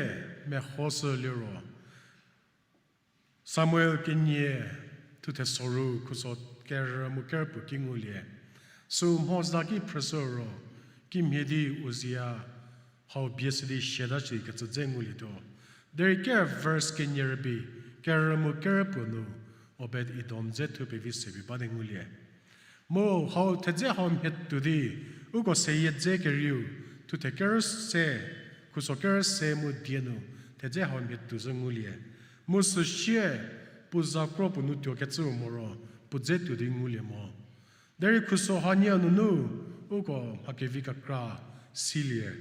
mehoshü liro, Samuel kenie thuthe soru khuso kerü mu kerü puo ki ngulie. Sü mhodzü ki phrüshü ro, kimhie di Uzia hau bie sidi siata shikecü dze ngulietuo. Derei ker verse kenie rübei, kerü mu kerü puo nu, Obed-Edom dze thupevi sevi ba di ngulie. Mu hau thedze hau mhie tuo di, uko seyie dze kerieu, thuthe kerü se, khuso kerü se mu die nu, thedze hau mhie tuo zhü ngulie. Mu süsie, puo za kro puo nu tuokecü moro, puo dze tuo di ngulie mo. Derei khuso hanie nunu, uko mha kevi kekra silie.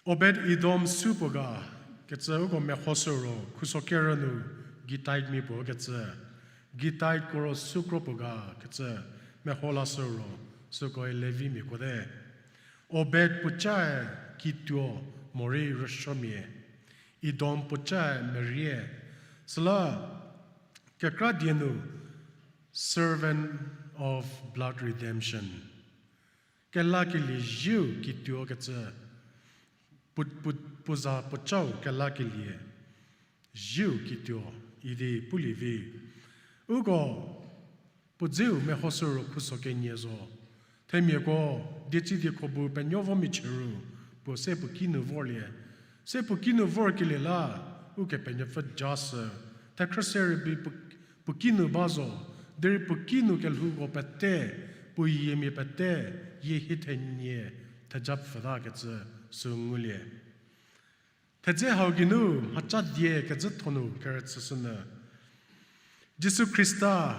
Obed-Edom supuo ga kecü uko mehoshü ro, khuso kerü nu Gittite mia puo kecü, Gittite ko ro sukro puo ga kecü meho lashü ro, süko Levimiako te. Obed puocae kituo morei rüsuomia, Edom puocae merie, süla kekra die nu servant of blood redemption. Kelakelie zieu kituo kecü, pu-, pu-, puo za puocau kelakelie zieu kituo idi pulie vi. Uko puo dzeu mehoshü ro khuso kenie zo. Themiako dietsidi khubu penuo vo michie ru, puo se puo kinu vorlie. Se puo kinu vorkelie la, Ukepenuopfü jashü. Thekhrü se rübei puo, puo kinu ba zo, derei puo kinu kelhouko pete, puo yiemia pete, yie hie thenie theja pfütakecü sü ngulie. Thedze hau geinu mhaca die kezhütho nu kerüchüshünyü, Jisu Khrista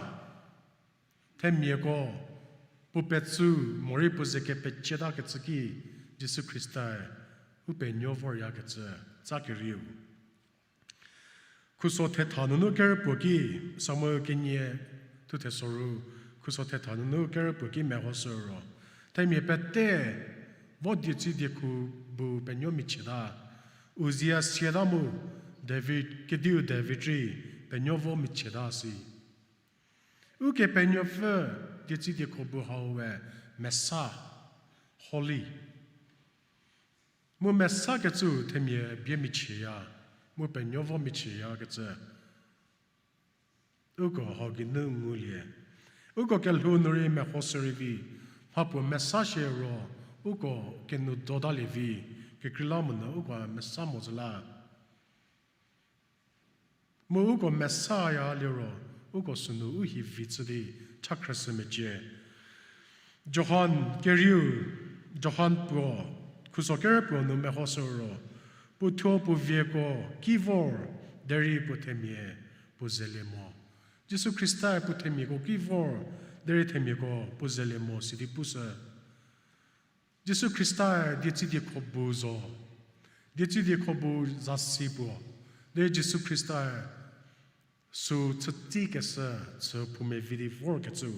themiako puo petsu morei puo ze kepecietakecü ki, Jisu Khrista-e u penuo voryakecü tsa kerieu. Khuso thetha nunu kerü puo ki, Samuel kenie thuthe soru, khuso thetha nunu kerü puo ki mehoshü ro, themia pete vo dietsidi khubu penuo michieta, Uzia siata mu David, kediu David rei penuo vo michieta si. Ukepenuopfü dietsidi khubu hau we mesa, holy. Mu mesakecü themia bie michieya, mu penuo vo michieyakecü uko hau geinu ngulie. Uko kelhou nu rei mehoshü rei vi, mhapuo mesa shie ro, uko kenoudota lie vi, kekreilamonyü uko mesa mo zü la. Mu uko mesaya liro, uko sünu u hi vi chü di chakhrüshü mecie. Johan kerieu, Johan puo, khuso kere puo nu mehoshü ro, puo thuo puo vieko ki vor, derei puo themia puo zelie mo. Jisu Khrista-e puo themiako ki vor, derei themiako puo zelie mo sidi pushü. Jisu Khrista-e dietsüdiekho bu zo, dietsüdiekho bu zasi puo, derei Jisu Khrista-e sü chütsikeshü, chü phoumevi di vorkecü.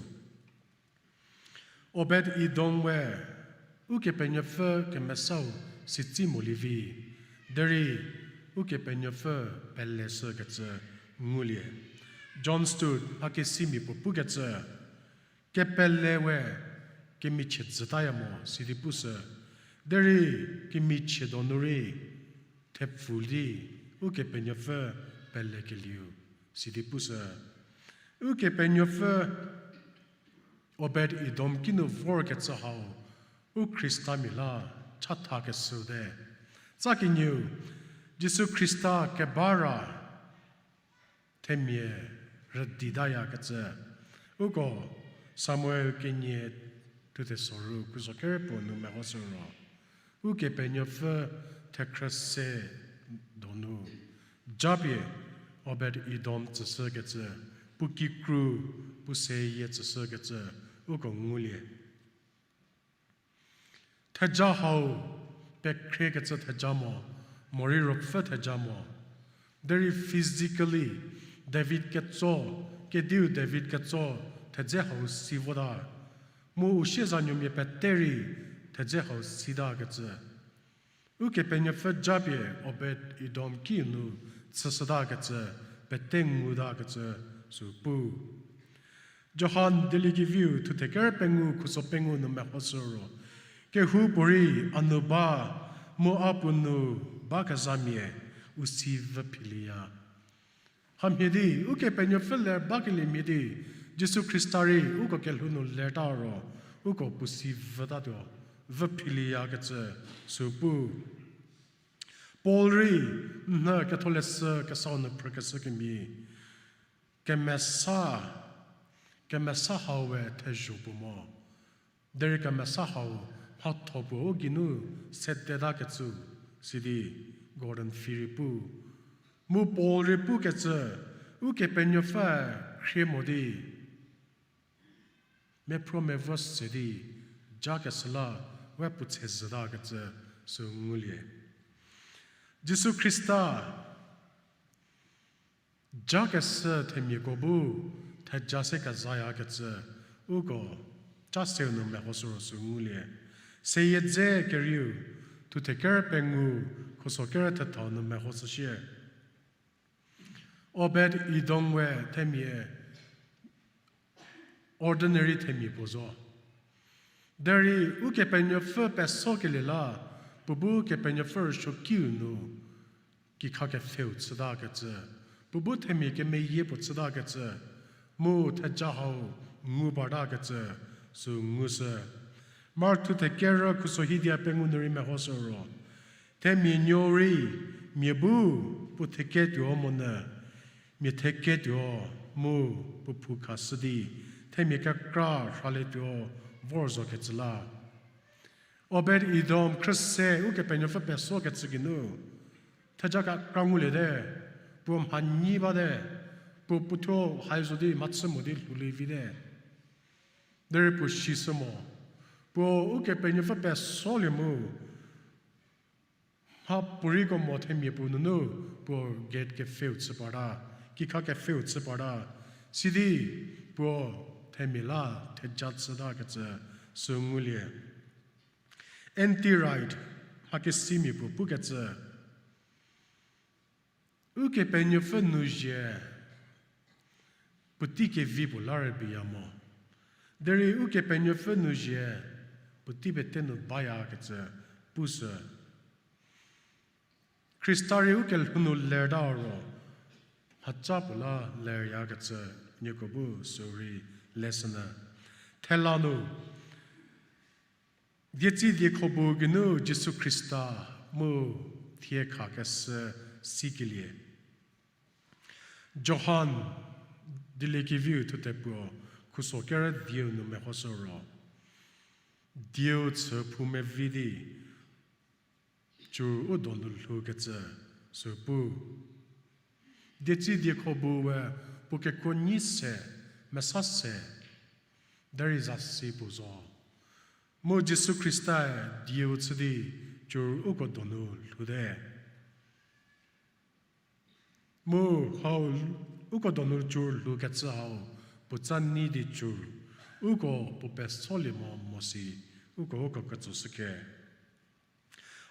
Obed-Edom we Ukepenuopfü kemesau sitsi molie vi, derei Ukepenuopfü peleshükecü ngulie. John Stott mhakesimia puo pukecü, kepele we kemichie jütaya mo sidi pushü, derei kemichie donu rei thepfu di Ukepenuopfü pelekelieu sidi pushü. Ukepenuopfü Obed-Edom kinu vorkecü hau, u Khristamia la chathakeshüu te. Tsa kenieu, Jisu Khrista keba ra themia rüditayakecü, uko Samuel kenie thuthe soru khuso kere puo nu mehoshü ro, Ukepenuopfü thekhrü se donu japie Obed-Edom tsüshükecü, puo kikru, puo seyie tsüshükecü uko ngulie. Theja hau pekhriekecü theja mo, morei ruopfü theja mo. Derei physically, David ketso, kediu David ketso, thedze hau si vota. Mu u siezanuomia pete rei thedze hau sitakecü. Ukepenuopfü japie Obed-Edom kinu chüshütakecü, pete ngutakecü sü pu. Johan Dieliekeviu thuthe kere pengou khuso pengou nu mehoshü ro, kehoupuorei a nu ba, mu a puo nu bakezhamia u si vü philieya. Hamhie di, Ukepenuopfü le bakeliemhie di, Jisu Khrista rei uko kelhou nu lerta ro, uko puo si vütatuo, vü philieyakecü sü pu. Paul rei, nhü Ketholeshü Kesau nu phrükeshü kemhie, kemesa, kemesa hau we thezho puo mo. Derei kemesa hau mhatho puo u geinu sedetakecü, sidi Gordon Fee rei pu. Mu Paul rei pukecü, Ukepenuopfü khrie mo di mephro mevo se di jakeshü la we puo tshezhütakecü sü ngulie. Jisu Khrista jakeshü themiako bu theja se kezayakecü uko ca seu nu mehoshü ro sü ngulie. Seyie dze kerieu, thuthe kere pengou, khuso kere thetha nu mehoshü shie. Obed-Edom we themia ordinary themia puo zo. Derei Ukepenuopfü pesokelie la, puo bu Kepenuopfü rüsuokiu nu kikha kepfheu chütakecü, puo bu themia kemeyie puo chütakecü, mu theja hau ngu partakecü sü ngushü. Mark thuthe kerü khuso hiedia pengou nu rei mehoshü ro, themia nuou rei mia bu puo theketuo monyü, mia theketuo mu puo phou khashü di, themia kekra rhalietuo vor zokecü la. Obed-Edom khrüse Ukepenuopfü pesokecü geinu theja kekra nguliete, puo mhanyi bate, puo puothuo hai zo di mhachü mo di lhoulie vite. Derei puo sishü mo, puo Ukepenuopfü pesolie mu, mhapuoreiko mo themia puo nunu puo gate kepfheu chü parta, kikha kepfheu chü parta, sidi puo themia la theja chütakecü sü ngulie. N T Wright mhakesimia puo pukecü, Ukepenuopfü nu zhie puotei kevi puo la rübeiya mo. Derei Ukepenuopfü nu zhie puotei pete nu bayakecü pushü. Khrista rei ukelhou nu lerta ro, mhaca puo la leryakecü nieko bu sürei lesson-ü. Thela nu, dietsi diekho bu geinu Jisu Khrista mu thie khakeshü sikelie. Johan dieliekeviu thuthe puo khuso kerü dieu nu mehoshü ro, dieu chü phou mevi di cur u donu lhoukecü sü pu. Dietsi diekho bu we puo kekuo nyi se, mesa se, derei zasi puo zo. Mu Jisu Khrista-e dieu chü di cur uko donu lhoude. Mu hau uko donu cur lhoukecü hau puotsa nei di cur, uko puo pesolie mo mo si, uko uko ketsoshüke.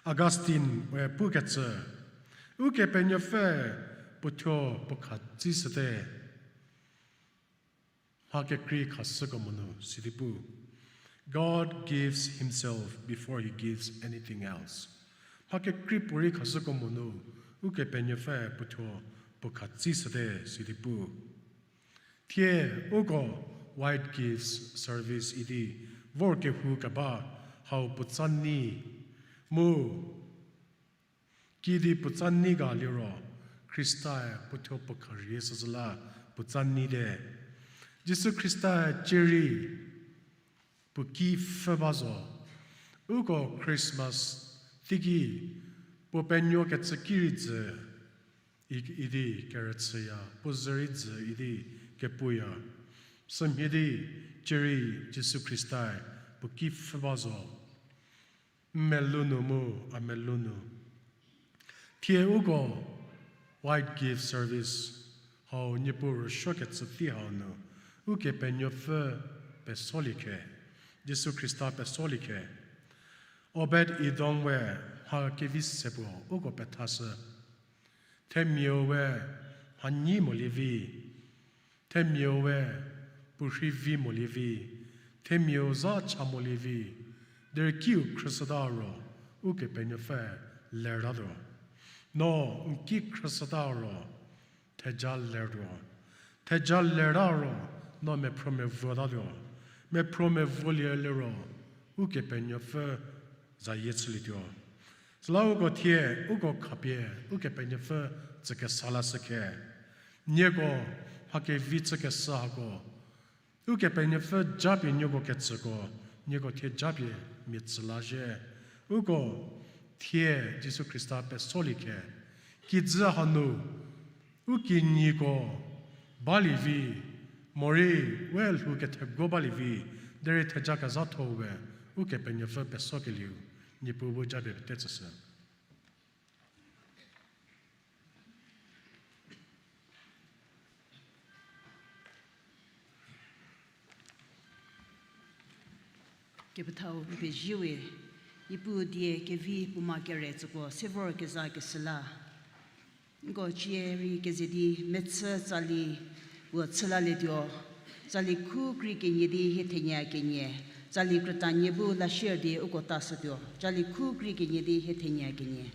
Augustine we pukecü, Ukepenuopfü puothuo puo khatsishüte, mha kekrei khashüko monu sidi pu. God gives himself before he gives anything else. Mha kekrei puorei khashüko monu, Ukepenuopfü puothuo puo khatsishüte sidi pu. Thie uko White Gift Service idi vor kehou keba hau puotsa nei mu kidi puotsa nei ga liro, Khrista-e puothuo puo kharie süzü la puotsa neite. Jisu Khrista-e cierei puo ki pfhü ba zo. Uko Christmas teiki puo penuokecü ki rei jü i-, idi kerüchüya, puo ze rei jü idi kepuya. Sümhie di cierei Jisu Khrista-e puo ki pfhü ba zo. N melou nu mu a melou nu. Thie uko White Gift Service hau Niepuu rüsuokecü tei hau nu, Ukepenuopfü pesolie khe, Jisu Khrista pesolie khe. Obed Edom we mha kevi se puo uko pethashü. Themiau we mhanyi molie vi, themiau we puo rhei vi molie vi, themiau za cha molie vi, derei kiu khrüshüta ro, Ukepenuopfü lertatuo. No n ki khrüshüta ro, theja lertuo. Theja lerta ro, no mephro mevuotatuo. Mephro mevuolie liro, Ukepenuopfü zayie chülietuo. Süla uko thie, uko khapie, Ukepenuopfü tsükesa lashü khe. Nieko, mha kevi chükeshü hako, Ukepenuopfü japie nieko ketsüko, nieko thie japie mia tsü la zhie. Uko thie Jisu Khrista pesolie khe. Kijü hanu, u kinyiko balie vi, morei we lhou kethego balie vi, derei theja kezhatho we, Ukepenuopfü pesokelieu, Niepuu bu japie pete tsüshü. Kepethau n pezie we, Niepuu die kevi puoma kere tsüko se vor kezakeshü la. Nko cie rei keze di mechü tsali puo chülalietuo, tsali khu krei kenie di hie thenie kenie, tsali krütanie bu lashie di uko tashütuo, tsali khu krei kenie di hie thenie kenie.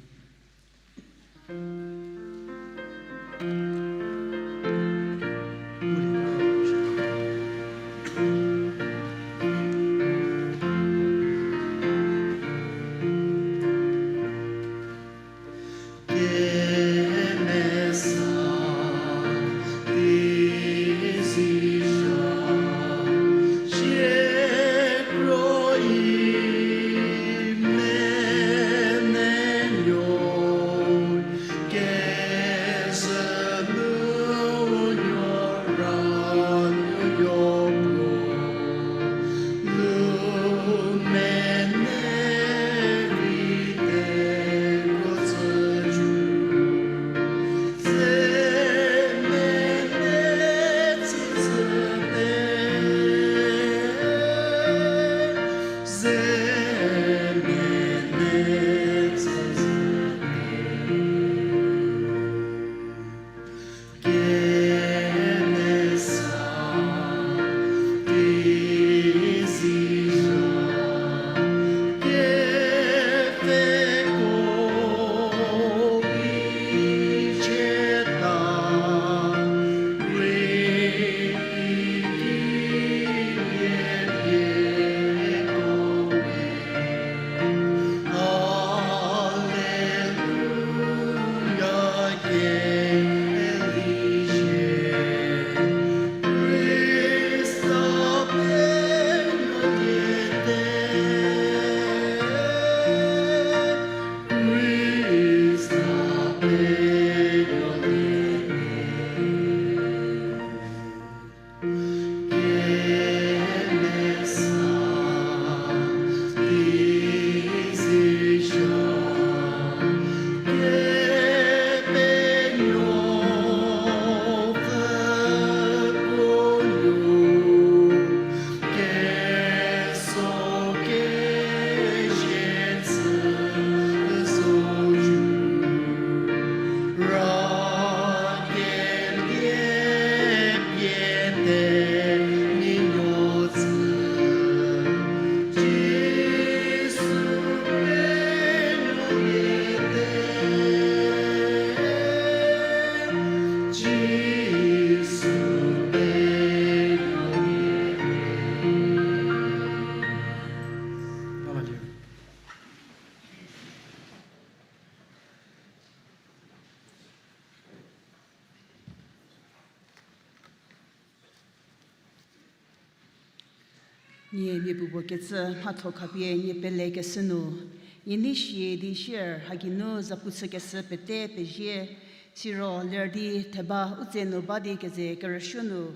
Nie mia puopuo kecü mhatho khapie nie pelekeshü nu, nie nei shie di shier hagei nu zapu chükeshü pete pezie, siro ler di theba u tse nu ba di keze kerüsuo nu,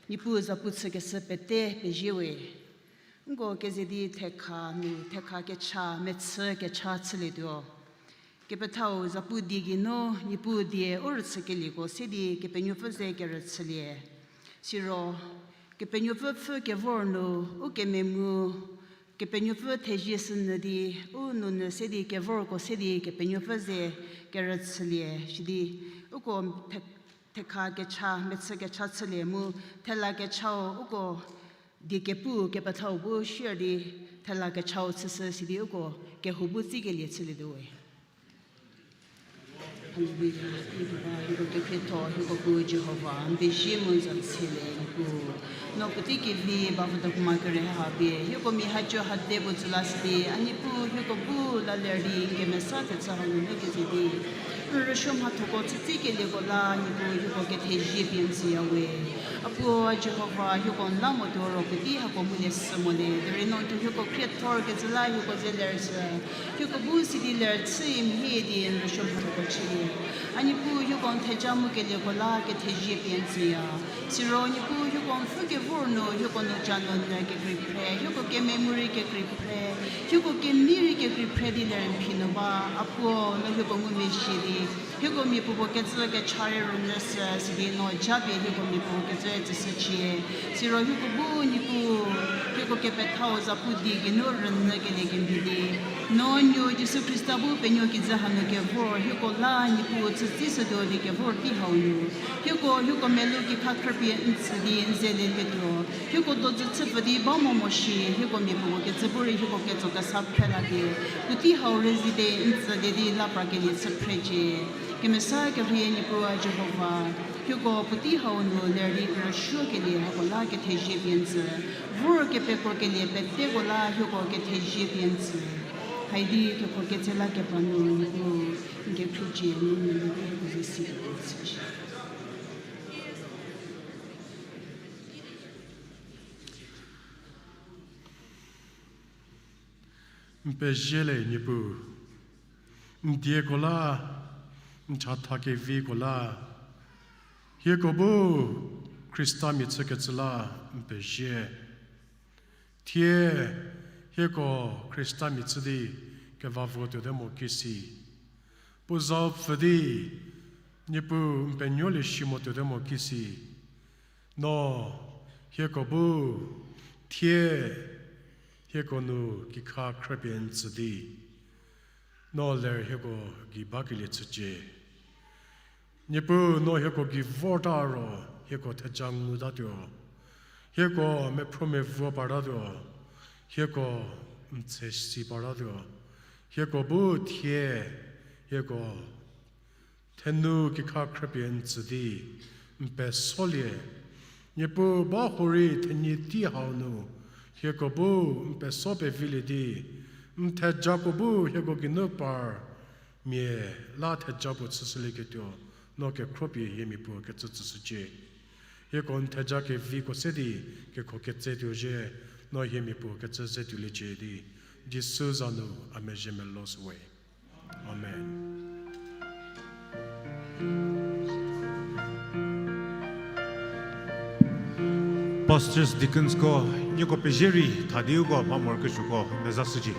Niepuu zapu chükeshü pete pezie we. Nko keze di thekha nu thekha kecha mechü kecha chülietuo. Kepethau zapu die geinu Niepuu die u rüchükelieko se di Kepenuopfü ze kerüchülie. Siro, Kepenuopfü pfhü kevor nu, u kememu, Kepenuopfü thezie sünyü di, u nounyü se di kevorko se di Kepenuopfü ze kerüchülie. Sidi, uko the-, thekha kecha, mechü kecha chülie mu, thela kechau uko die kepu kepethau bu shier di, thela kechau chüshü sidi uko kehou bu tsikelie chülietuo we. Haleluya, Niepuu ba, hieko kekhrietho, hieko Puu Jihova, n pezie mu n za tselie Niepuu. No puotei kevi ba vüdo kema kere ha pie, hieko mia haco hade puo tsü la sidi, a Niepuu hieko bu la ler di n kemesa kecü hau nunu keze di n rüsuo mhathoko chütsikelieko la, Niepuu hieko kethezie pie n tsüya we. A Puo Jihova, hieko n la motuo ro puotei hako ngulie sü mo le, derei no thuo hieko khriethor kecü la hieko ze ler sü. Hieko bu sidi ler chü mhie di n rüsuo mhathoko chülie. A Niepuu hieko n theja ngukelieko la kethezie pie n tsüya. Siro Niepuu hieko n pfhü kevor nu, hieko nu ca nu nyü kekrei phre, hieko kememu rei kekrei phre, hieko kemei rei kekrei phre di ler n phi nu ba, a Puo no hieko ngumezhie di, hieko mia puopuo kecü kecha rei rünyü sü, sidi no japie hieko mia puopuo kecü tsüshücie. Siro hieko bu Niepuu, hieko kepethau zapu die geinu rünyükelie kemhie di, no nuo Jisu Khrista bu penuo kijü hanu kevor, hieko la Niepuu chütsi shütuo di kevor tei hau nu. Hieko, hieko melou kikha khrüpie n tsü di n zelelietuo. Hieko dojü chüpfü di ba mo mo shi, hieko mia puopuo kecü bu rei hieko ketso kesa phre la pie. Puotei hau rüzi di n tsülie di la prakelie chü phrecie. Kemesa kerhei Niepuu a Jihova, hieko puotei hau nu ler di n rüsuokelie hako la kethezie pie n tsü. Vor kepekrokelie peteko la hieko kethezie pie n tsü. Haidi kekho ketse la kepa nu Niepuu n kekhriecie mu n melou hieko ze si pie n tsücie. N pezie le Niepuu, n dieko la, n chatha keviko la, hieko bu Khristamia chükecü la n pezie. Thie hieko Khristamia chü di keva votuote mo kisi. Puo zau pfü di Niepuu n penuolie shi motuote mo kisi. No hieko bu thie hieko nu kikha khrüpie n tsü di, no ler hieko gei bakelie chücie. Niepuu no hieko gei vorta ro hieko theja ngutatuo. Hieko mephruo mevuo partatuo. Hieko n tse si partatuo. Hieko bu thie hieko thenu kikha khrüpie n tsü di n pesolie. Niepuu ba hurei thenyi tei hau nu hieko bu n peso pevilie di, n thejako bu hieko geinu par mia la theja puo chüshülieketuo, no kekhropie hiemia puo kecü tsüshücie. Hieko n theja keviko se di kekho ketsetuo zhie, no hiemia puo kecü ze tuoliecie di, Jisu za nu a mezhie melo shüwe. Amen. Pastors, deaconsko, nieko pezie rei thadiuko mha morokesuoko mezashücie.